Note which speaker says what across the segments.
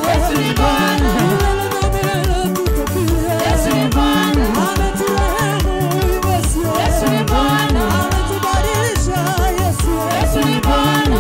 Speaker 1: Yesu ni Bwana. Milele na milele tutapiga. Yesu ni Bwana. Ameturehemu Yesu. Yesu ni Bwana. Ametubadilisha Yesu. Yesu ni Bwana.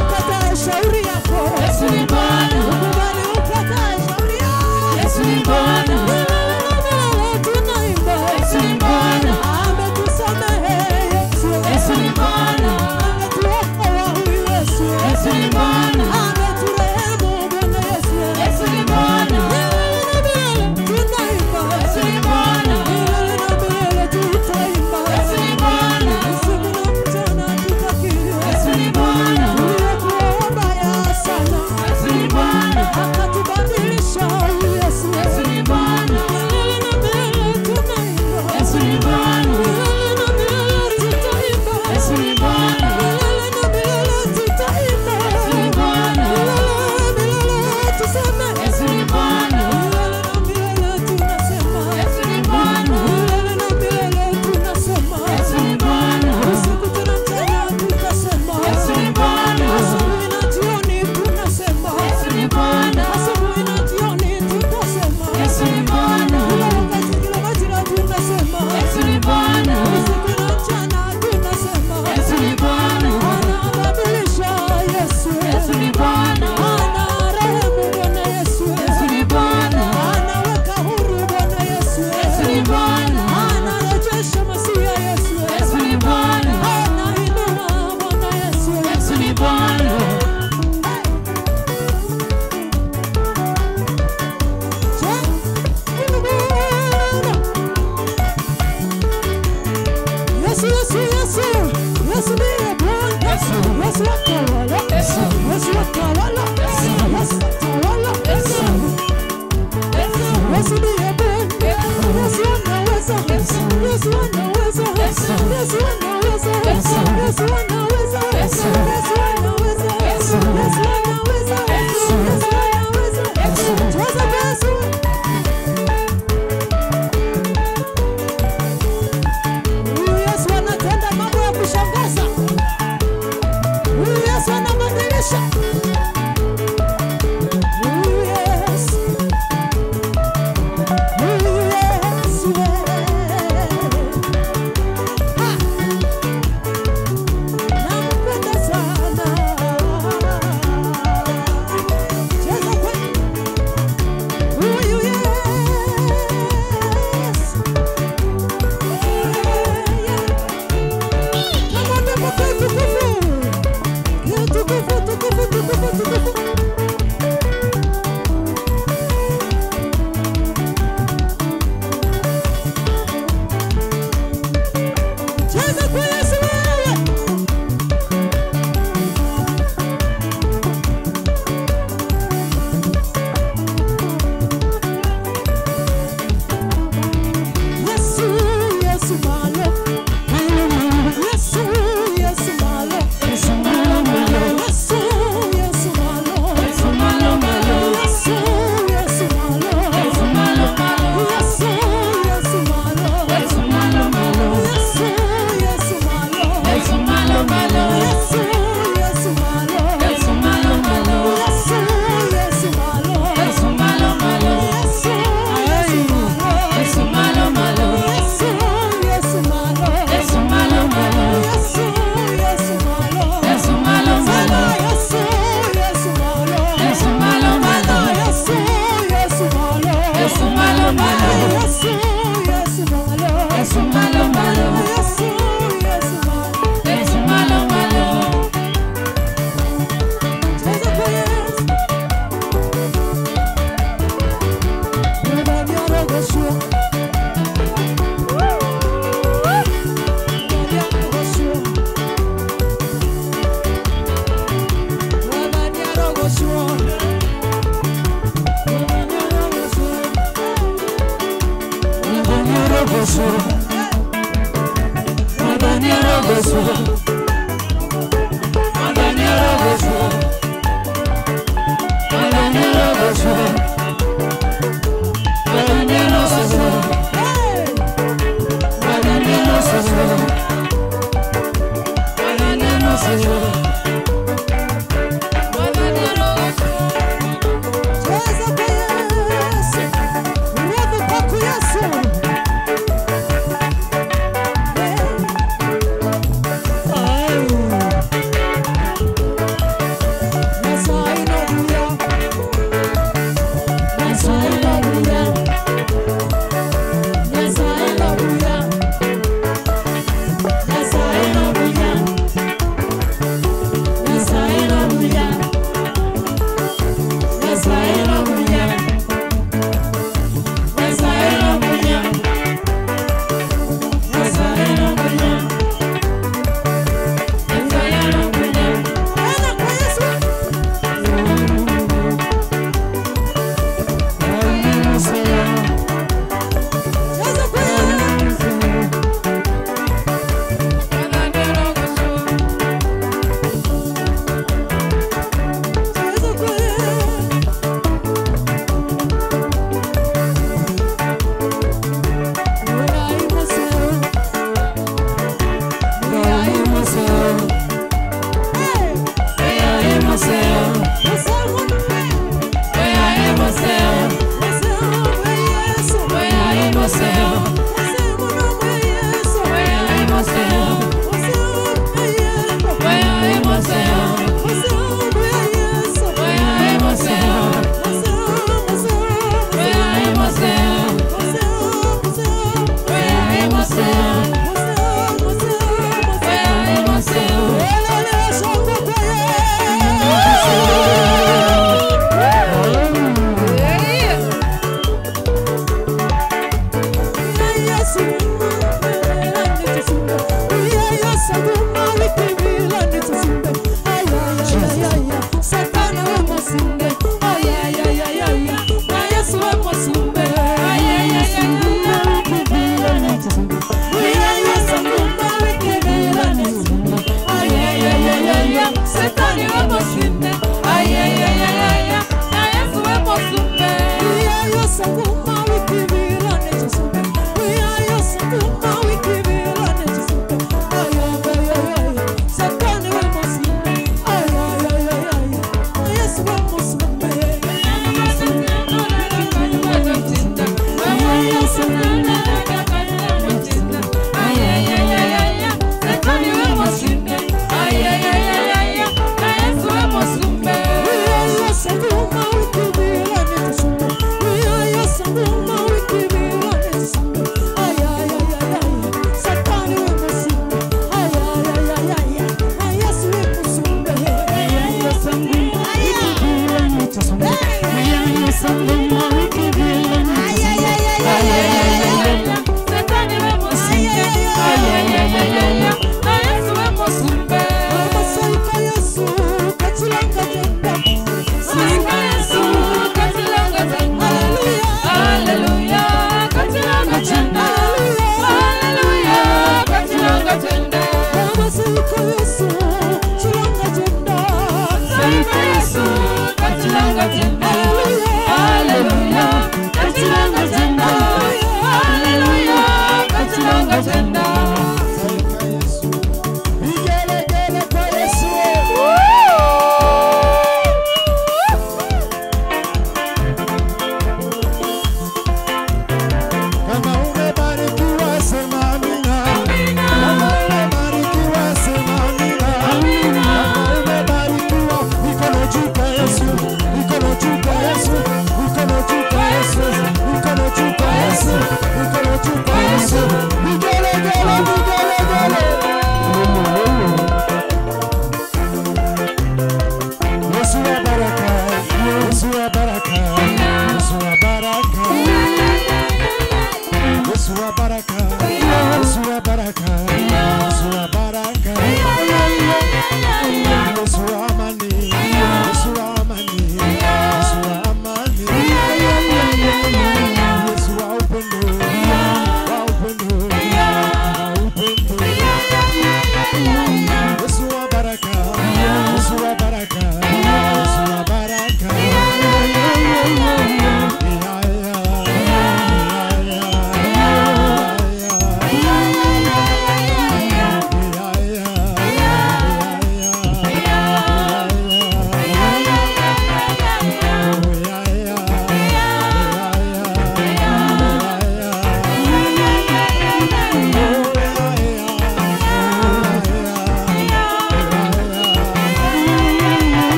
Speaker 1: Ukatae shauri yako. Yesu ni Bwana. Ukubali ukatae shauri yako. Yesu ni Bwana. Milele na milele tunaimba. Yesu ni Bwana. Ametusamehe Yesu. Yesu ni Bwana. Ametuokoa huyu Yesu. Yesu ni Bwana. Ameturehemu Bwana Yesu. Yesu ni Bwana. Milele na milele tunaimba. Yesu ni Bwana. Milele na milele tutaimba. Yesu ni Bwana. Usiku na mchana tutakiri. Yesu ni Bwana. Tuliokuwa wabaya sana. Yesu ni Bwana. Akatubadilisha huyu Yesu. Yesu ni Bwana. Milele na milele tunaimba. Yesu ni Bwana. Milele na milele tutaimba. Yesu ni Bwana. Milele na milele tutaimba. Yesu ni Bwana. Milele milele tuseme. Yesu ni Bwana. Milele na milele tunasema. Yesu ni Bwana. Milele na milele tunasema. Yesu ni Bwana. Usiku tena mchana tutasema. Yesu ni Bwana. Asubuhi na jioni tunasema. Yesu ni Bwana. Asubuhi na jioni tutasema. Yesu ni Bwana. Kila wakati kila majira tunasema. Yesu ni Bwana. Usiku na mchana tunasema. Yesu ni Bwana. Anabadilisha Yesu. Yesu ni Bwana. Anarehemu Bwana Yesu. Yesu ni Bwana. Anaweka huru Bwana Yesu. Yesu ni Bwana. Anarejesha Masia Yesu. Yesu ni Bwana. Anainua Bwana Yesu. Yesu ni Bwana. Yesu, Yesu, Yesu, Yesu ndiye Bwana. Yesu atawala. Yesu atawala. Yesu atawala. Yesu ndiye Bwana. Yesu anaweza. Yesu anaweza. Yesu anaweza. Yesu anaweza. Yesu anaweza. Yesu anaweza. Yesu anaweza. Cheza Yesu. Huyu Yesu anatenda mambo ya kushangaza. Huyu Yesu anabadilisha. Huyu Yesu. Huyu Yesu. Ha! Nampenda sana. Cheza kweli. Huyu Yesu. Tukufu, tukufu, tukufu, tukufu. Cheza kwa Yesu wewe. Yesu, Yesu malo. Yesu, Yesu malo. Yesu malo malo. Yesu, Yesu malo. Yesu malo malo. Yesu, Yesu malo. Yesu malo malo. Yesu, Yesu malo. Yesu malo malo. Yesu, Yesu malo. Yesu malo malo. Yesu, Yesu malo. Yesu malo malo. Yesu, Yesu malo. Yesu malo malo. Yesu, Yesu malo. Yesu malo malo. Yesu, Yesu malo. Yesu malo malo. Yesu, Yesu malo. Yesu malo malo. Yesu, Yesu malo. Yesu malo malo. Yesu, Yesu malo. Yesu malo malo. Yesu, Yesu malo. Yesu malo malo. Yesu, Yesu malo. Yesu malo malo. Cheza kwa Yesu. Amina.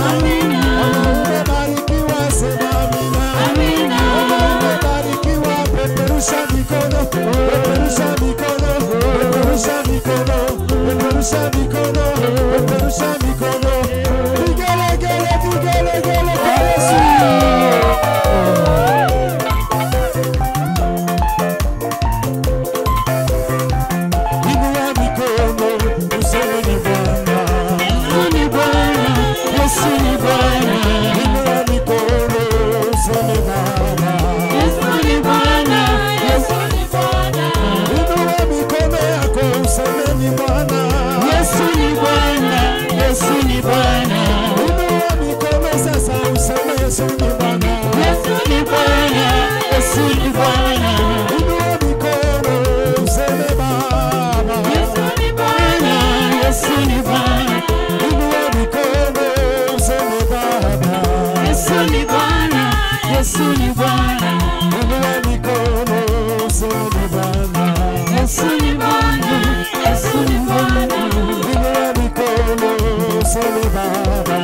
Speaker 1: Amina. Amina.
Speaker 2: Peperusha mikono, peperusha mikono. Vigelegele, vigelegele kwa Yesu. Inua mikono, useme ni Bwana.
Speaker 1: Yesu ni Bwana, Yesu ni Bwana.
Speaker 2: Inua mikono, useme Baba.
Speaker 1: Yesu ni Bwana, Yesu ni Bwana.
Speaker 2: Inua mikono yako, useme ni Bwana.
Speaker 1: Yesu ni Bwana, Yesu ni Bwana.
Speaker 2: Inua mikono sasa, useme Yesu ni Bwana.
Speaker 1: Yesu ni Bwana, Yesu ni Bwana.
Speaker 2: Inua mikono, useme Baba.
Speaker 1: Yesu ni Bwana, Yesu ni Bwana.
Speaker 2: Inua mikono, useme Baba.
Speaker 1: Yesu ni Bwana, Yesu ni Bwana.
Speaker 2: Inua mikono, useme Bwana.
Speaker 1: Yesu ni Bwana, Yesu ni Bwana.
Speaker 2: Inua mikono, useme Baba.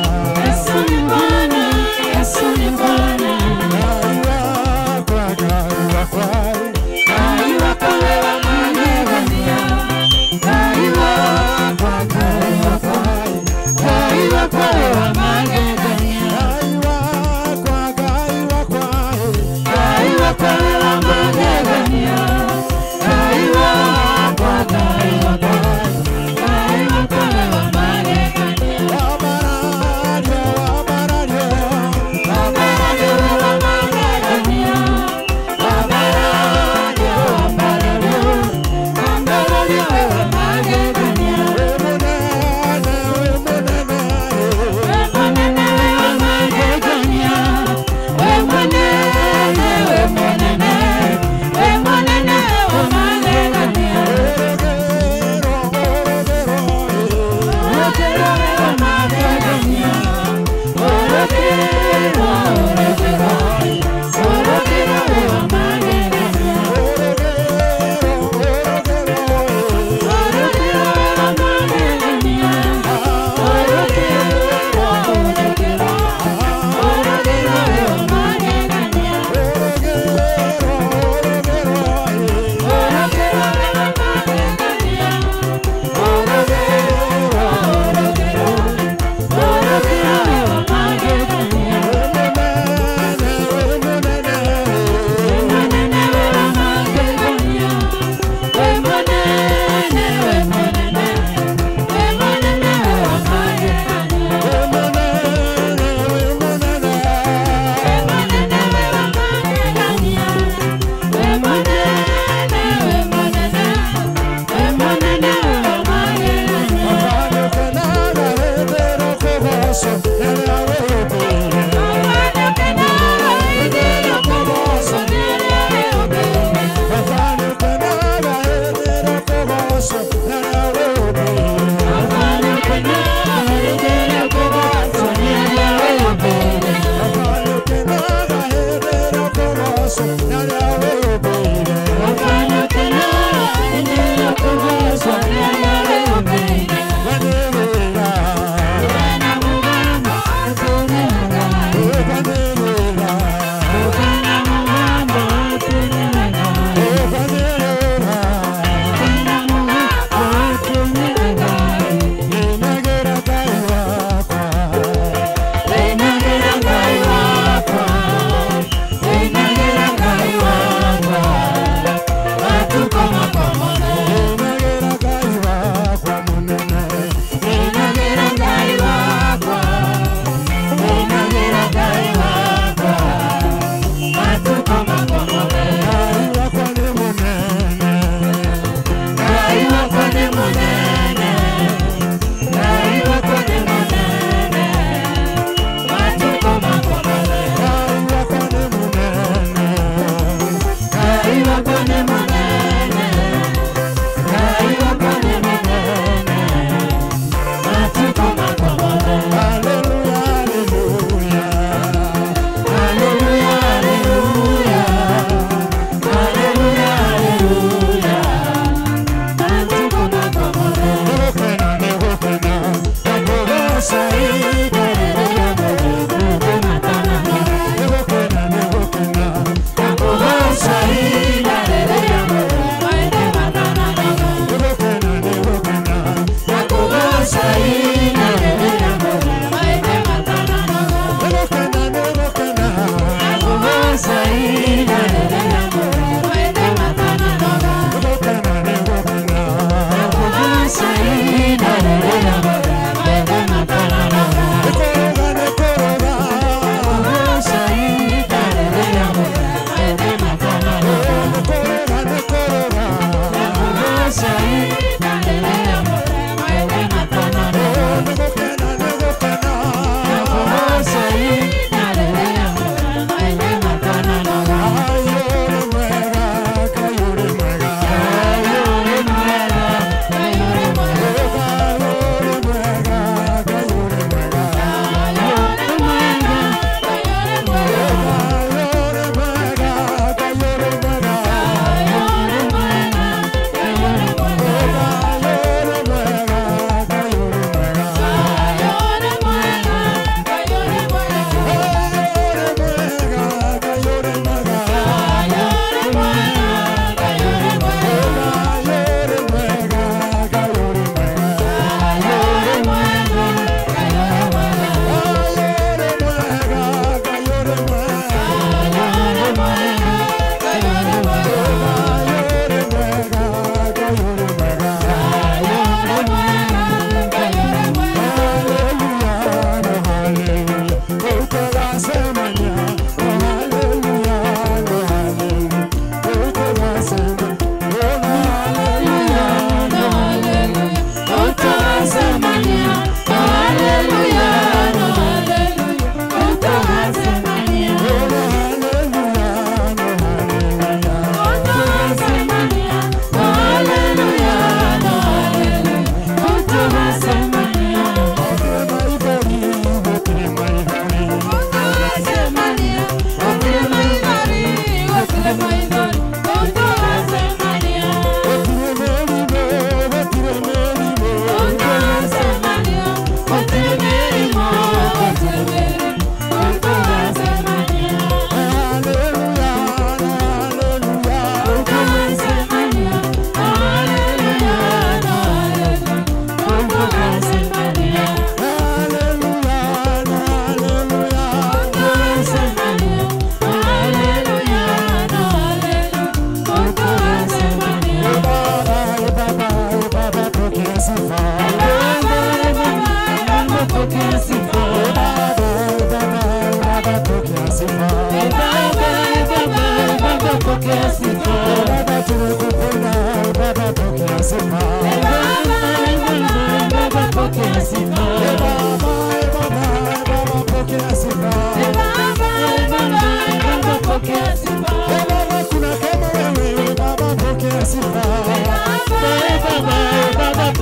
Speaker 1: Yesu ni Bwana, Yesu ni Bwana.
Speaker 2: Gaiwa kwa gaiwa kwai.
Speaker 1: Kaiwa kwa magegania. Kaiwa
Speaker 2: Kwa gaiwa kwai.
Speaker 1: kaiwa kwa magegania.
Speaker 2: Gaiwa kwa gaiwa kwai.
Speaker 1: Kaiwa kwa magegania. Kaiwa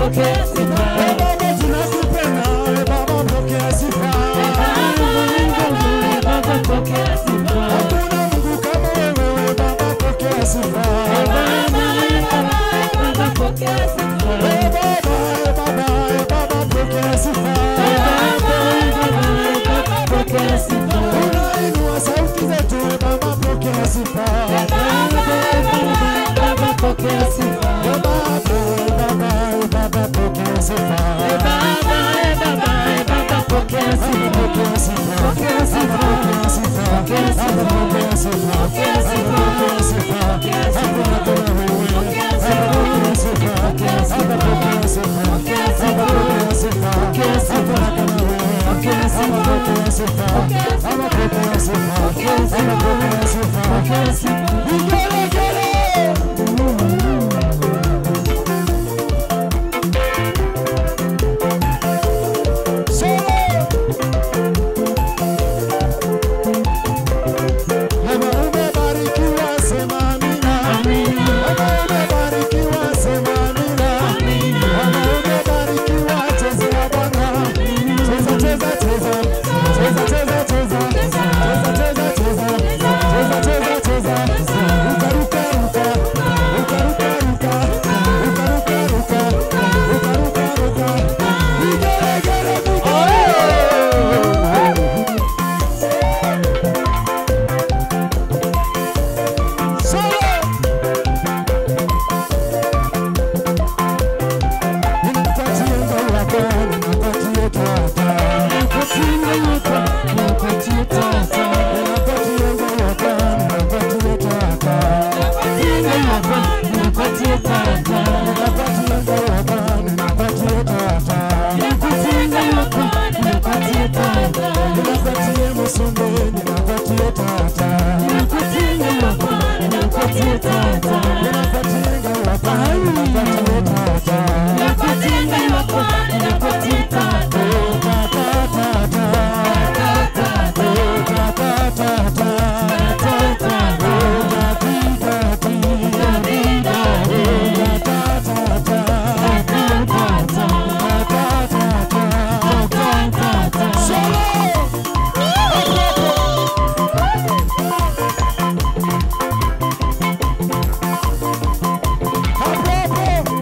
Speaker 1: pokea sifa.
Speaker 2: Baba tunakupenda, Baba pokea sifa.
Speaker 1: Baba pokea sifa.
Speaker 2: Hakuna Mungu kama wewe, Baba pokea sifa.
Speaker 1: Baba pokea sifa.
Speaker 2: Baba, Baba pokea sifa.
Speaker 1: Baba pokea sifa.
Speaker 2: Unainua sauti zetu, Baba pokea sifa.
Speaker 1: Baba pokea sifa.
Speaker 2: Baba, Baba, Baba pokea sifa.
Speaker 1: Baba pokea sifa.
Speaker 2: Pokea sifa.
Speaker 1: Pokea sifa.
Speaker 2: Pokea sifa.
Speaker 1: Pokea sifa.
Speaker 2: Pokea sifa.
Speaker 1: Pokea sifa.
Speaker 2: Pokea sifa.
Speaker 1: Pokea sifa.
Speaker 2: Hakuna kama wewe.
Speaker 1: Pokea sifa.
Speaker 2: Pokea sifa.
Speaker 1: Pokea sifa.
Speaker 2: Pokea sifa.
Speaker 1: Pokea sifa.
Speaker 2: Pokea sifa.
Speaker 1: Pokea sifa.
Speaker 2: Hakuna kama wewe.
Speaker 1: Pokea sifa.
Speaker 2: Pokea sifa.
Speaker 1: Pokea sifa.
Speaker 2: Pokea sifa.
Speaker 1: Pokea sifa.
Speaker 2: Pokea sifa.
Speaker 1: Pokea sifa.
Speaker 2: Vigelegele. Solo. Kama umebarikiwa sema amina. Kama umebarikiwa sema amina. Kama umebarikiwa chezea Bwana. Cheza, cheza, cheza. Cheza, cheza, cheza. Cheza, cheza, cheza. Cheza, cheza, cheza. Ruka, ruka, ruka. Ruka, ruka, ruka. Ruka, ruka, ruka. Ruka, ruka, ruka. Vigelegele, vigelegele. Solo. Ninapatie wako, ninapatie tata.
Speaker 1: Napatie wako, napatie tata.
Speaker 2: Ninapatie wako, ninapatie tata.
Speaker 1: Napatie wako, napatie tata.
Speaker 2: Ninapatie wako, ninapatie tata.
Speaker 1: Napatie wako, napatie tata.
Speaker 2: Ninapatie musumbe, ninapatie tata.
Speaker 1: Napatie wako, napatie tata.
Speaker 2: Ninapatie wako, ninapatie tata.
Speaker 1: Napatie wako, napatie tata.
Speaker 2: Oh, tata, tata.
Speaker 1: Tata,
Speaker 2: Oh, tata, tata.
Speaker 1: tata,
Speaker 2: Oh, tati, tati. Oh, tata, tata.
Speaker 1: tata,
Speaker 2: Tata, tata.
Speaker 1: tata.
Speaker 2: Solo! Hapo hapo.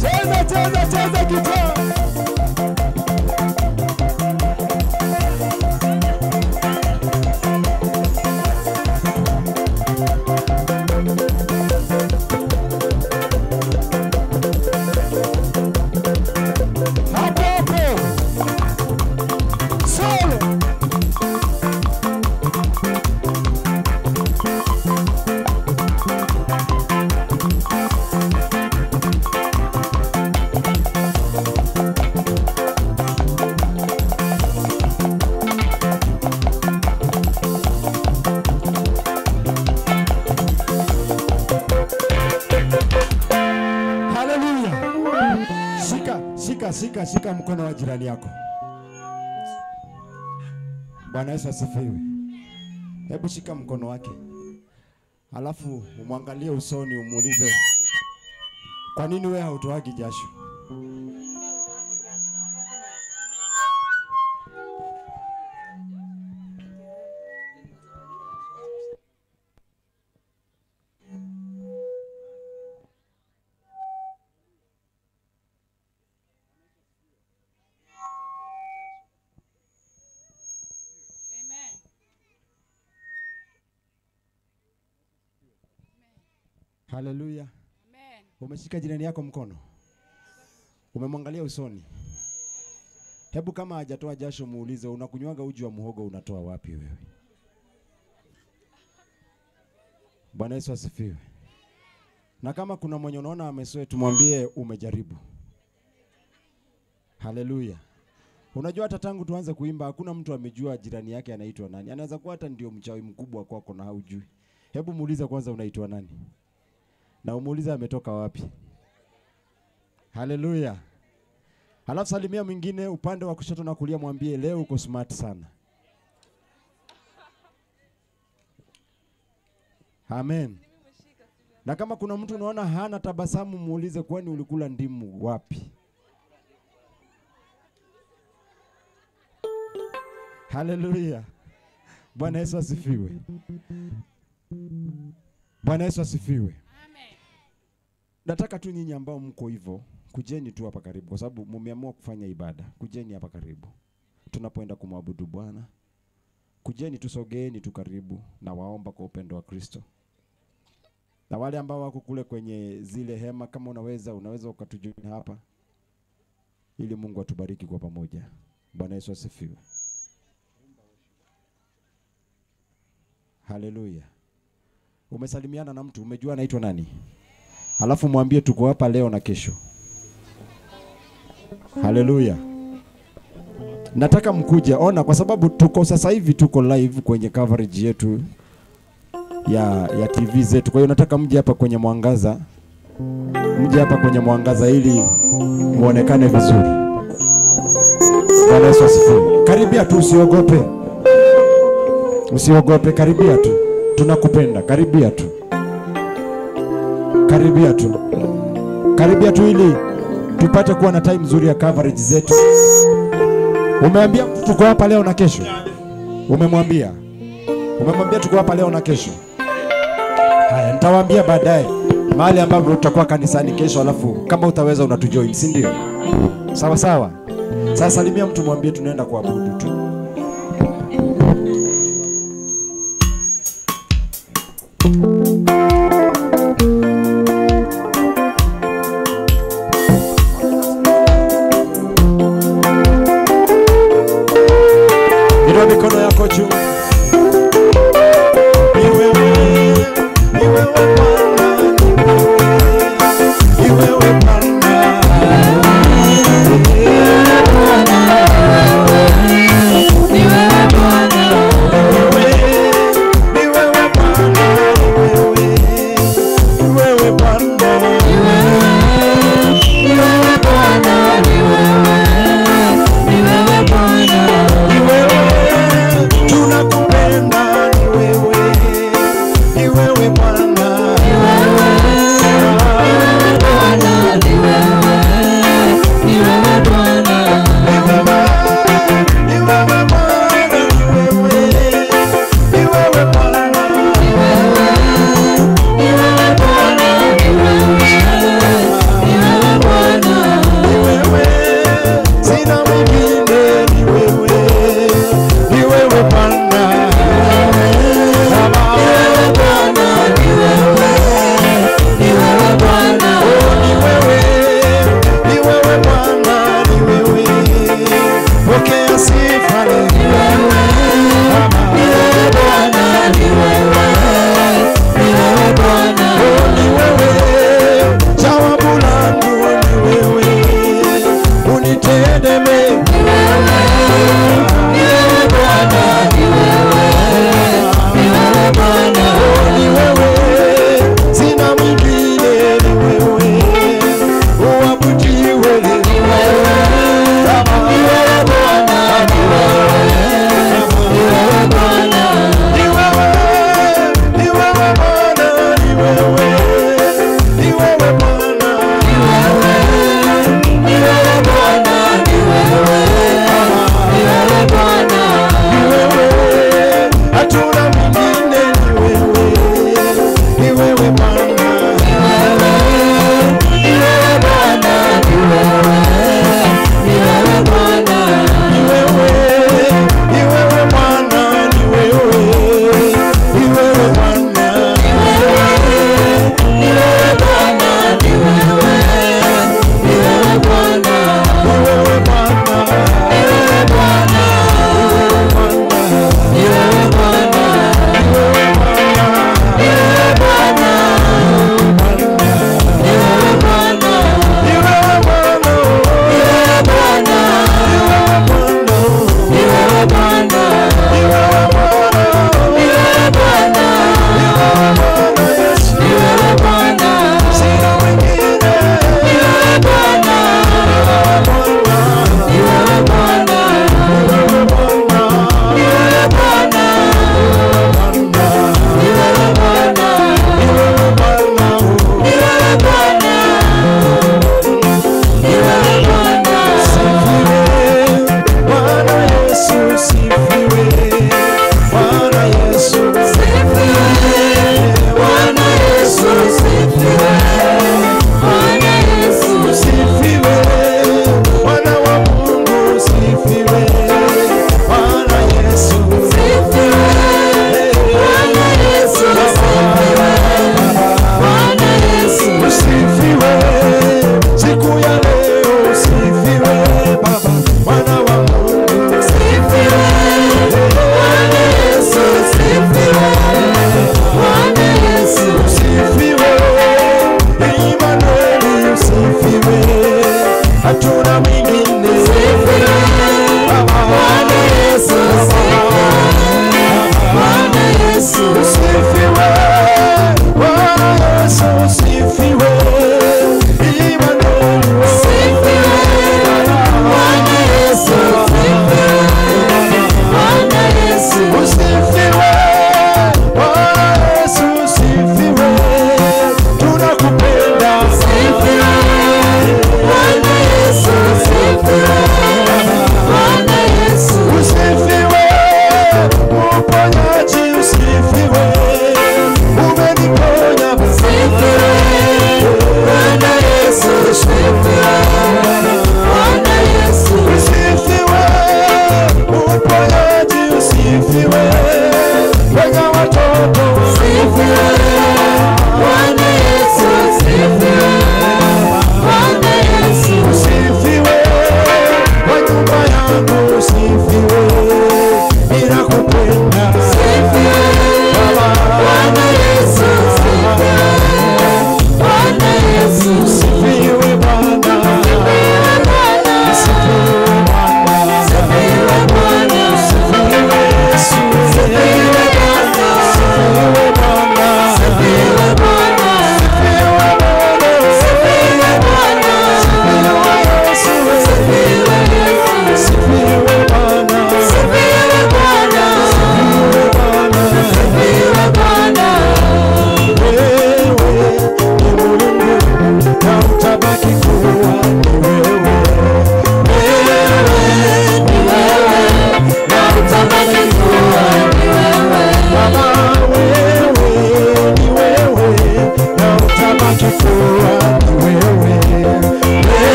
Speaker 2: Cheza, cheza, cheza gitaa. Hapo hapo. Solo. Haleluya. Shika, shika, shika, shika mkono wa jirani yako. Bwana Yesu asifiwe. Hebu shika mkono wake. Alafu umwangalie usoni umuulize, kwa nini wewe hautoagi jasho?
Speaker 3: Amen.
Speaker 2: Haleluya.
Speaker 3: Amen.
Speaker 2: Umeshika jirani yako mkono, umemwangalia usoni. Hebu kama hajatoa jasho muulize, unakunywaga uji wa muhogo unatoa wapi wewe? Bwana Yesu asifiwe. Na kama kuna mwenye unaona amesweat, tumwambie umejaribu. Haleluya. Unajua hata tangu tuanze kuimba hakuna mtu amejua jirani yake anaitwa nani. Anaweza kuwa hata ndio mchawi mkubwa kwako na haujui. Hebu muulize kwanza unaitwa nani, na umuulize ametoka wapi. Haleluya. Halafu salimia mwingine upande wa kushoto na kulia, mwambie leo uko smart sana. Amen. Na kama kuna mtu unaona hana tabasamu, muulize kwani ulikula ndimu wapi? Haleluya. Bwana Yesu asifiwe. Bwana Yesu asifiwe.
Speaker 3: Amen.
Speaker 2: Nataka tu nyinyi ambao mko hivyo, kujeni tu hapa karibu, kwa sababu mmeamua kufanya ibada. Kujeni hapa karibu. Tunapoenda kumwabudu Bwana, kujeni, tusogeeni tu karibu, na waomba kwa upendo wa Kristo. Na wale ambao wako kule kwenye zile hema, kama unaweza ukatujoin hapa ili Mungu atubariki kwa pamoja. Bwana Yesu asifiwe. Haleluya. Umesalimiana na mtu, umejua anaitwa nani? Halafu mwambie tuko hapa leo na kesho. Haleluya. Nataka mkuje, ona, kwa sababu tuko sasa hivi tuko live kwenye coverage yetu ya TV zetu. Kwa hiyo nataka mje hapa kwenye mwangaza. Mje hapa kwenye mwangaza ili muonekane vizuri. Bwana Yesu asifiwe. Karibia tu, usiogope. Usiogope, karibia tu. Tunakupenda, karibia tu. Karibia tu. Karibia tu ili tupate kuwa na time nzuri ya coverage zetu. Umeambia mtu tuko hapa leo na kesho? Umemwambia? Umemwambia tuko hapa leo na kesho? Haya, nitawaambia baadaye mahali ambapo tutakuwa kanisani kesho, alafu kama utaweza unatujoin, si ndio? Sawa sawa. Sasa salimia mtu, mwambie tunaenda kuabudu tu. Inua mikono yako juu. Ni wewe, ni wewe Bwana, ni wewe Bwana.
Speaker 1: Ni wewe Bwana.
Speaker 2: Ni wewe Bwana.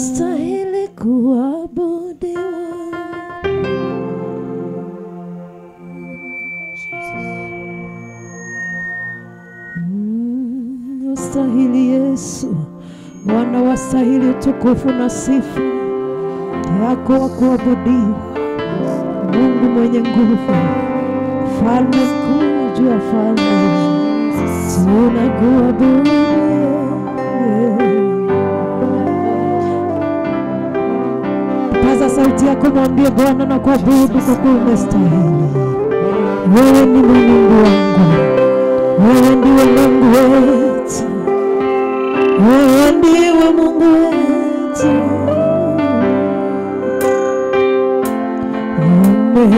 Speaker 1: Wastahili kuabudiwa. Wastahili Yesu, Bwana, wastahili utukufu na sifa yako wa kuabudiwa. Mungu mwenye nguvu, Mfalme mkuu juu ya falme, tunakuabudu. Paza sauti yako, mwambie Bwana na kuabudu kwa kuwa umestahili. Wewe ni Mungu wangu, wewe ndiwe Mungu wetu, wewe ndiwe Mungu wetu.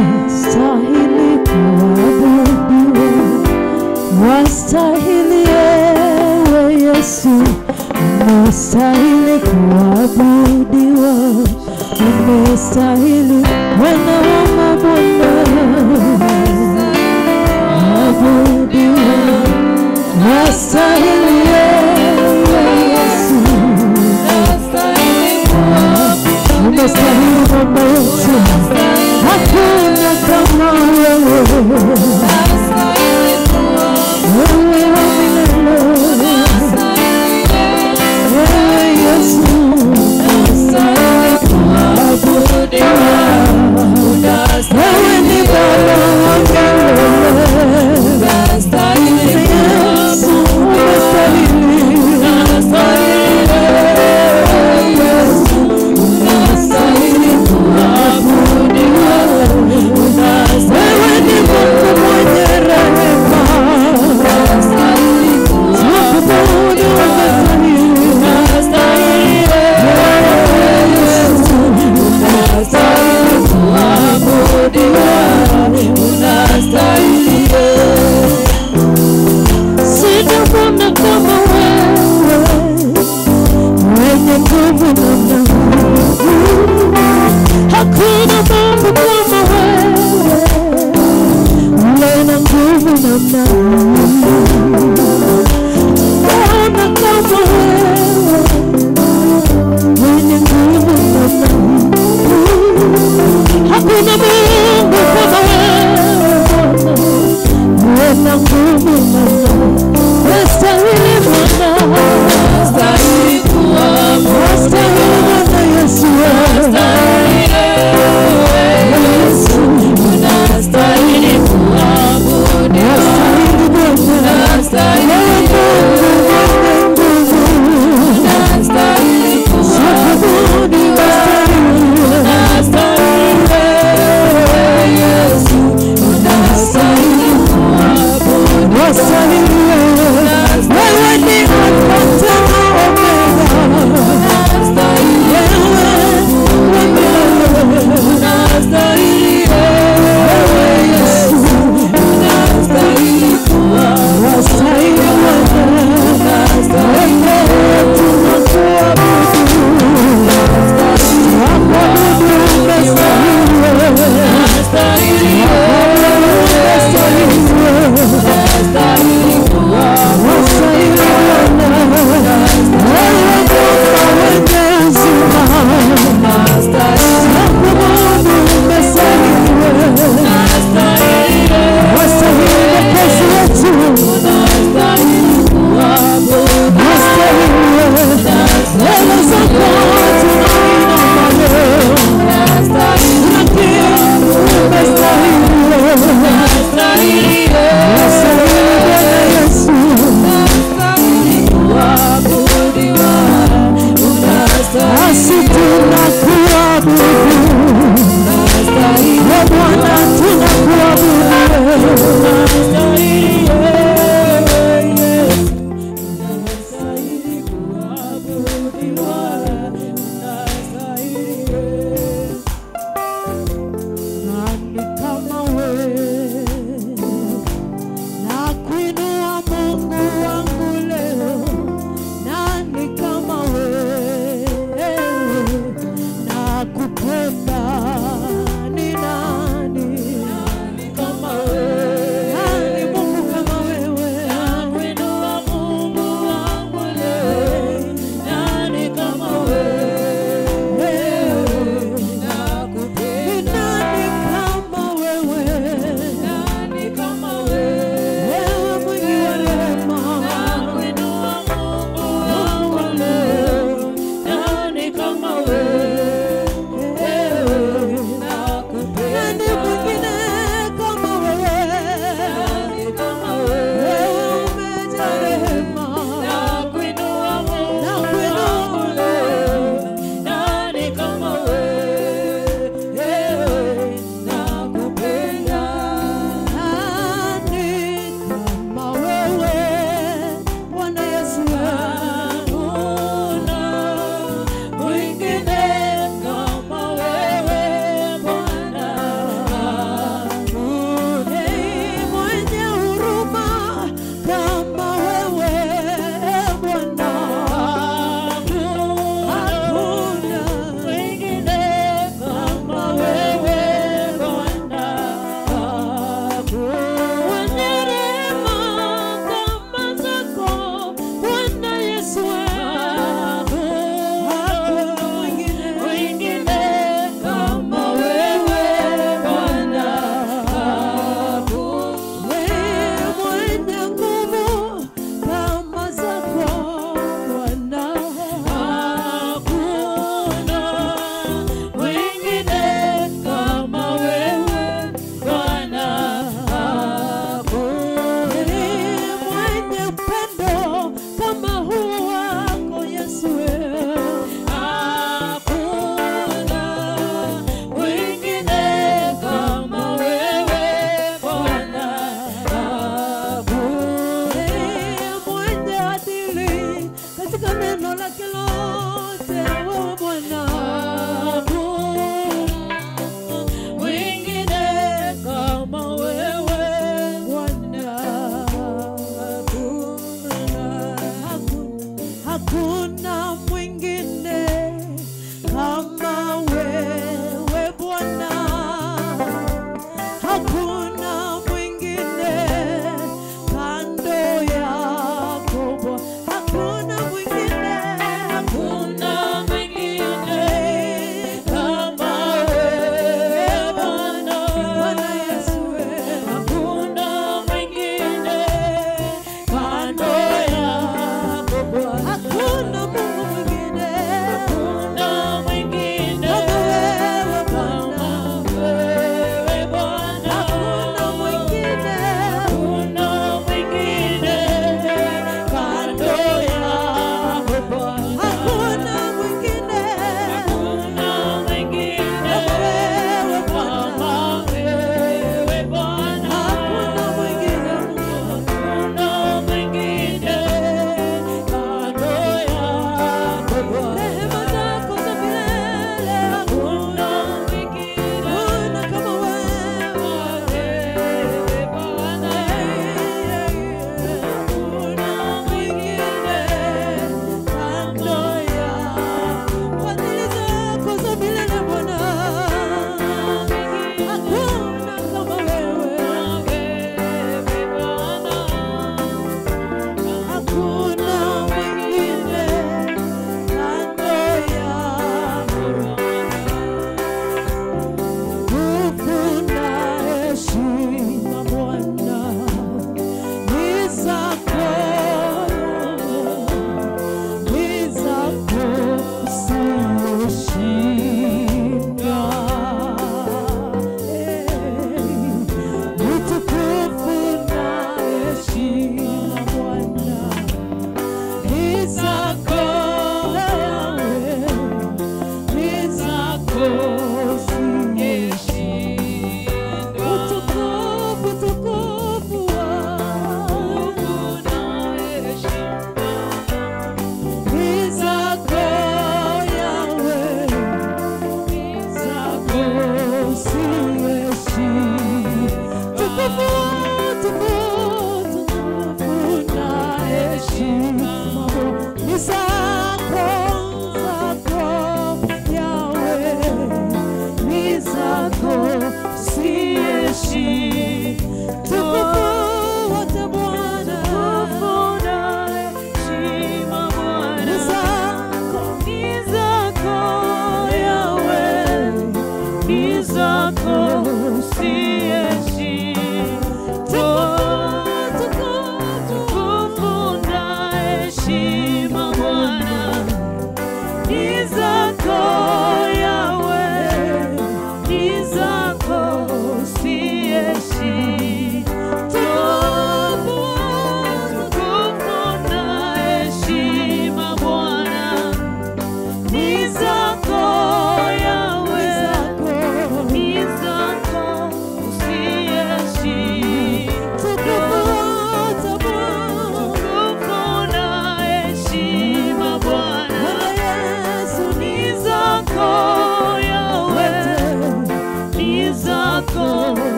Speaker 1: Umestahili kuabudiwa, wastahili ewe Yesu, umestahili kuabudiwa, umestahili Bwana wa mabwana, abudiwa, wastahili ewe Yesu, umestahili Baba yetu, hakuna kama wewe, wewe wa milele, wewe Yesu, wewe ni Baba wa milele, Yesu umestahili, wewe ni Mungu mwenye rehema, tukuabudu umestahili, Sijaona kama wewe, mwenye nguvu namna hii. Hakuna Mungu kama wewe, mwenye nguvu namna hii. Sijaona kama wewe, mwenye nguvu namna hii. Hakuna Mungu kama wewe, mwenye nguvu namna hii. Wastahili Bwana, wastahili Bwana Yesu, Yesu, wastahili Bwana, wewe Mungu mwenye nguvu, tukuabudu, wastahili, wewe ni Alfa na Omega, wewe Yesu, wastahili Bwana, wewe tunakuabudu, tunakuabudu, umestahili, umestahili, wastahili Bwana, wewe Bwana mwenye uzima, tunakuabudu, umestahili, wastahili Mwokozi wetu, wastahili, mbele zako tunainama leo, tunakiri umestahili, wastahili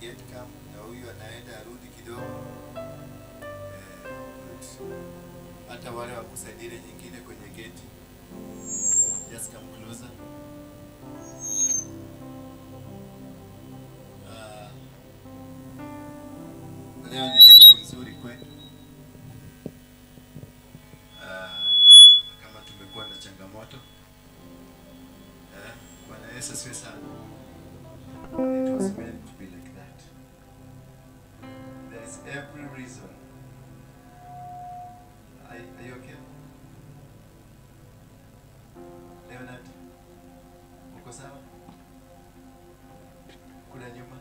Speaker 4: gate come, na huyu anaenda arudi kidogo. Good. Hata wale wa kusaidia ile nyingine kwenye gate. Just come closer. Leo ni siku nzuri kwetu. Kama tumekuwa na changamoto. Bwana Yesu asifiwe sana. It was meant to be like that. There is every reason. Are you okay? Leonard, uko sawa? Kule nyuma.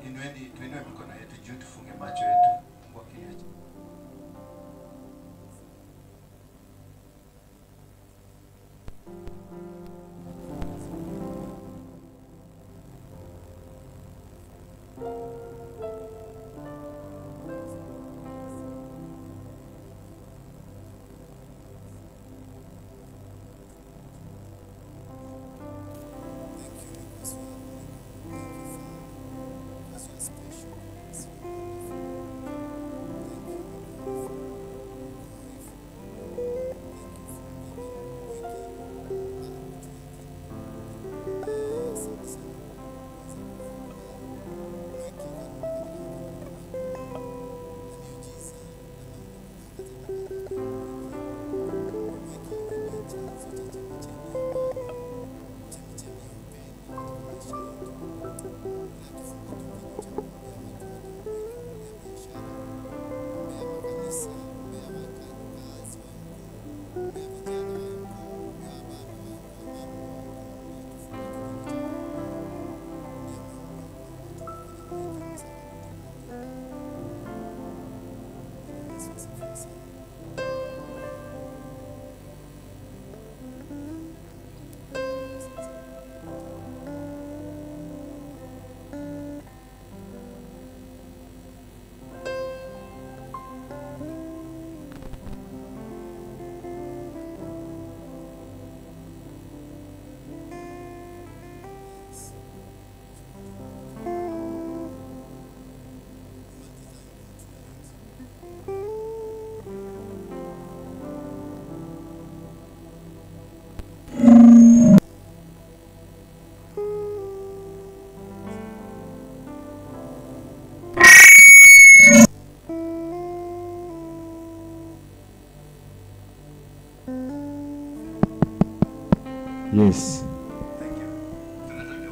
Speaker 4: Inueni, tuinue mikono yetu juu, tufunge macho yetu. Mungu akinywa.
Speaker 2: Yes.
Speaker 4: Thank you.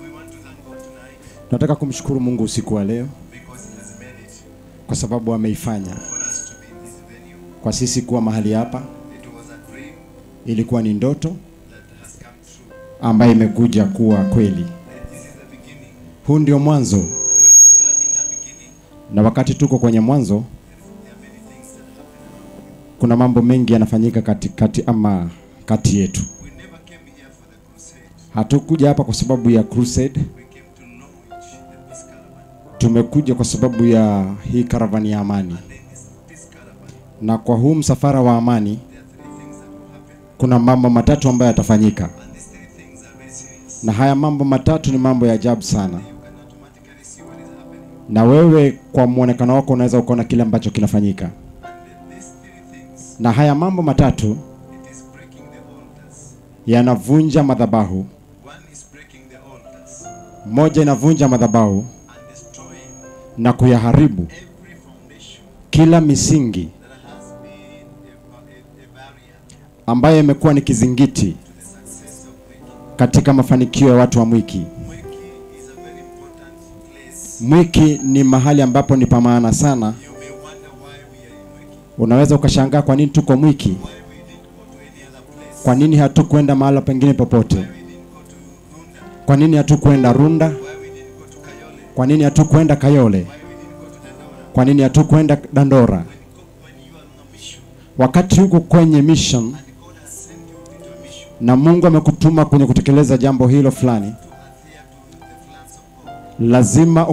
Speaker 4: We want to thank God tonight
Speaker 2: Nataka kumshukuru Mungu usiku wa leo
Speaker 4: because He has made it
Speaker 2: kwa sababu ameifanya
Speaker 4: for us to be in this venue.
Speaker 2: kwa sisi kuwa mahali hapa.
Speaker 4: It was a dream
Speaker 2: Ilikuwa ni ndoto
Speaker 4: that has come true.
Speaker 2: ambayo imekuja kuwa kweli.
Speaker 4: And this is the beginning.
Speaker 2: Huu ndio mwanzo,
Speaker 4: And when we are in the beginning,
Speaker 2: na wakati tuko kwenye mwanzo,
Speaker 4: there are many things that happen around you.
Speaker 2: kuna mambo mengi yanafanyika katikati ama kati yetu.
Speaker 4: We never came here for the crusade.
Speaker 2: Hatukuja hapa kwa sababu ya crusade,
Speaker 4: We came to launch the peace caravan.
Speaker 2: tumekuja kwa sababu ya hii karavani ya amani.
Speaker 4: And in this peace caravan,
Speaker 2: Na kwa huu msafara wa amani
Speaker 4: there are three things that will happen.
Speaker 2: kuna mambo matatu ambayo yatafanyika,
Speaker 4: And these three things are very serious.
Speaker 2: na haya mambo matatu ni mambo ya ajabu sana,
Speaker 4: You can automatically see what is happening.
Speaker 2: na wewe kwa mwonekano wako unaweza ukaona kile ambacho kinafanyika.
Speaker 4: And these three things,
Speaker 2: Na haya mambo matatu
Speaker 4: it is breaking the altars.
Speaker 2: yanavunja madhabahu.
Speaker 4: One is breaking the altars
Speaker 2: Moja inavunja madhabahu
Speaker 4: and destroying
Speaker 2: na kuyaharibu
Speaker 4: every foundation
Speaker 2: kila misingi
Speaker 4: that has been a barrier
Speaker 2: ambayo imekuwa ni kizingiti
Speaker 4: to the success of Mwiki.
Speaker 2: katika mafanikio ya watu wa Mwiki.
Speaker 4: Mwiki is a very important place.
Speaker 2: Mwiki ni mahali ambapo ni pa maana sana.
Speaker 4: You may wonder why we are in Mwiki,
Speaker 2: Unaweza ukashangaa kwa nini tuko Mwiki,
Speaker 4: why we didn't go to any other place,
Speaker 2: kwa nini hatukwenda mahala pengine popote,
Speaker 4: why we didn't go to Runda,
Speaker 2: kwa nini hatukwenda Runda,
Speaker 4: why we didn't go to Kayole,
Speaker 2: kwa nini hatukwenda Kayole,
Speaker 4: why we didn't go to Dandora.
Speaker 2: kwa nini hatukwenda Dandora.
Speaker 4: When you are on a mission
Speaker 2: Wakati huko kwenye mission
Speaker 4: and God has sent you into a mission
Speaker 2: na Mungu amekutuma kwenye kutekeleza jambo hilo fulani,
Speaker 4: to adhere to the plans of God.
Speaker 2: lazima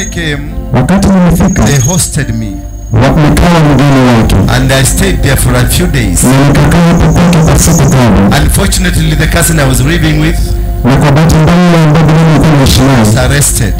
Speaker 4: I came,
Speaker 5: Wakati nilifika,
Speaker 4: they hosted me.
Speaker 5: Nikawa mgeni wake.
Speaker 4: And I stayed there for a few days.
Speaker 5: Na nikakaa hapo kwake kwa siku kadhaa.
Speaker 4: Unfortunately, the cousin I was living with
Speaker 5: Na kwa bahati mbaya ambayo nilikuwa naishi naye
Speaker 4: was arrested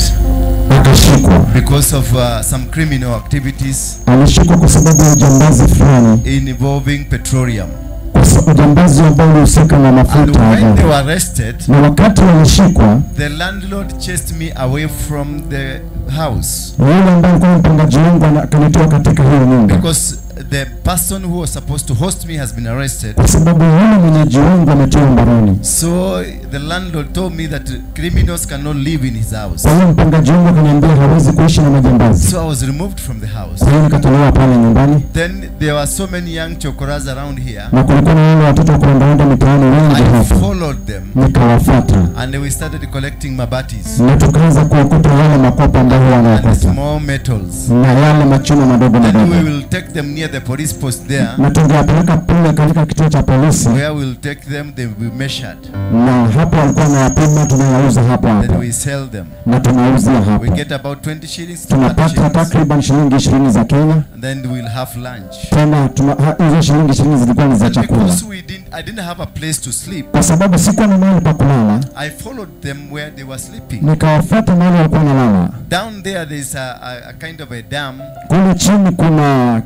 Speaker 5: akashikwa.
Speaker 4: because of some criminal activities
Speaker 5: Alishikwa kwa sababu ya ujambazi fulani,
Speaker 4: involving petroleum.
Speaker 5: kwa ujambazi ambao ulihusika na
Speaker 4: And
Speaker 5: mafuta ya
Speaker 4: when they
Speaker 5: gari.
Speaker 4: were arrested,
Speaker 5: Na wakati walishikwa,
Speaker 4: the landlord chased me away from the house
Speaker 5: yule ambaye alikuwa mpangaji wangu akanitoa katika hiyo nyumba,
Speaker 4: because the person who was supposed to host me has been arrested.
Speaker 5: kwa sababu yule mwenyeji wangu ametiwa mbaroni.
Speaker 4: So the landlord told me that criminals cannot live in his house.
Speaker 5: Kwa hiyo mpangaji wangu akaniambia hawezi kuishi na majambazi.
Speaker 4: So I was removed from the house.
Speaker 5: Kwa hiyo nikatolewa pale nyumbani,
Speaker 4: Then there were so many young chokoras around here.
Speaker 5: na kulikuwa na wale watoto wa kurandaranda mitaani wengi
Speaker 4: I
Speaker 5: hapa.
Speaker 4: followed them
Speaker 5: Nikawafuata
Speaker 4: and we started collecting mabatis
Speaker 5: na tukaanza kuokota yale makopo ambayo
Speaker 4: and
Speaker 5: wanaokota
Speaker 4: small metals.
Speaker 5: na yale machuma madogo
Speaker 4: Then we
Speaker 5: madogo,
Speaker 4: will take them near the police post there,
Speaker 5: na tungeyapeleka pale katika kituo cha polisi,
Speaker 4: where we'll take them, they will be measured.
Speaker 5: na hapo walikuwa wanayapima, tunayauza hapo
Speaker 4: Then
Speaker 5: hapo
Speaker 4: we sell them.
Speaker 5: na tunauzia
Speaker 4: We
Speaker 5: hapo,
Speaker 4: get about 20 shillings to 30
Speaker 5: tunapata
Speaker 4: shillings.
Speaker 5: takriban shilingi 20 za Kenya.
Speaker 4: And then we'll have lunch.
Speaker 5: Tena hizo shilingi 20 zilikuwa ni za
Speaker 4: And
Speaker 5: chakula,
Speaker 4: because I didn't have a place to sleep,
Speaker 5: kwa sababu sikuwa na mahali pa kulala.
Speaker 4: I followed them where they were sleeping.
Speaker 5: Nikawafuata mahali walikuwa wanalala.
Speaker 4: Down there, there's a kind of a dam.
Speaker 5: Kule chini kuna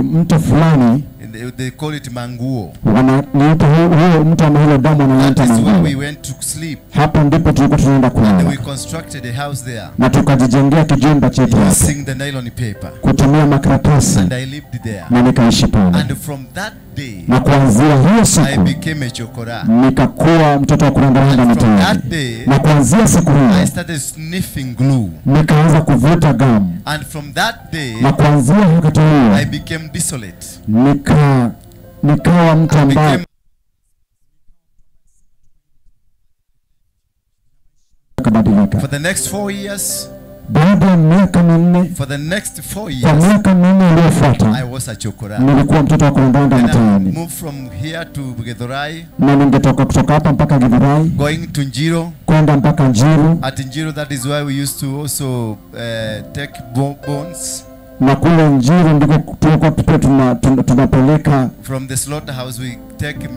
Speaker 5: mto fulani,
Speaker 4: And they call it Manguo.
Speaker 5: wananiita huo mto ama hilo damu
Speaker 4: That
Speaker 5: wananiita
Speaker 4: is where we
Speaker 5: Manguo.
Speaker 4: went to sleep.
Speaker 5: Hapo ndipo tulikuwa tunaenda
Speaker 4: And we
Speaker 5: kulala,
Speaker 4: constructed a house there
Speaker 5: na tukajijengea kijumba chetu hapo
Speaker 4: using the nylon paper.
Speaker 5: kutumia makaratasi,
Speaker 4: And I lived there.
Speaker 5: na nikaishi pale.
Speaker 4: And from that day,
Speaker 5: Na kuanzia hiyo
Speaker 4: I
Speaker 5: siku
Speaker 4: became a chokora.
Speaker 5: nikakuwa mtoto wa kurandaranda
Speaker 4: And from
Speaker 5: mitaani,
Speaker 4: that day,
Speaker 5: na kuanzia siku
Speaker 4: I
Speaker 5: hiyo
Speaker 4: started sniffing glue.
Speaker 5: nikaanza kuvuta gamu,
Speaker 4: And from that day,
Speaker 5: na kuanzia wakati huo
Speaker 4: I became desolate.
Speaker 5: nikawa mtu
Speaker 4: I
Speaker 5: ambaye
Speaker 4: became
Speaker 5: kabadilika.
Speaker 4: for the next 4 years,
Speaker 5: Baada ya miaka minne,
Speaker 4: for the next 4
Speaker 5: kwa
Speaker 4: years,
Speaker 5: miaka minne
Speaker 4: I
Speaker 5: iliyofuata
Speaker 4: was a chokora.
Speaker 5: nilikuwa mtoto wa kurandaranda
Speaker 4: Then I
Speaker 5: mtaani,
Speaker 4: moved from here to Githurai,
Speaker 5: na ningetoka kutoka hapa mpaka Githurai
Speaker 4: going to Njiro.
Speaker 5: kwenda mpaka Njiru,
Speaker 4: At Njiro, that is where we used to also take bones
Speaker 5: na kule Njiru ndiko tulikuwa pia tunapeleka
Speaker 4: from the slaughterhouse. We take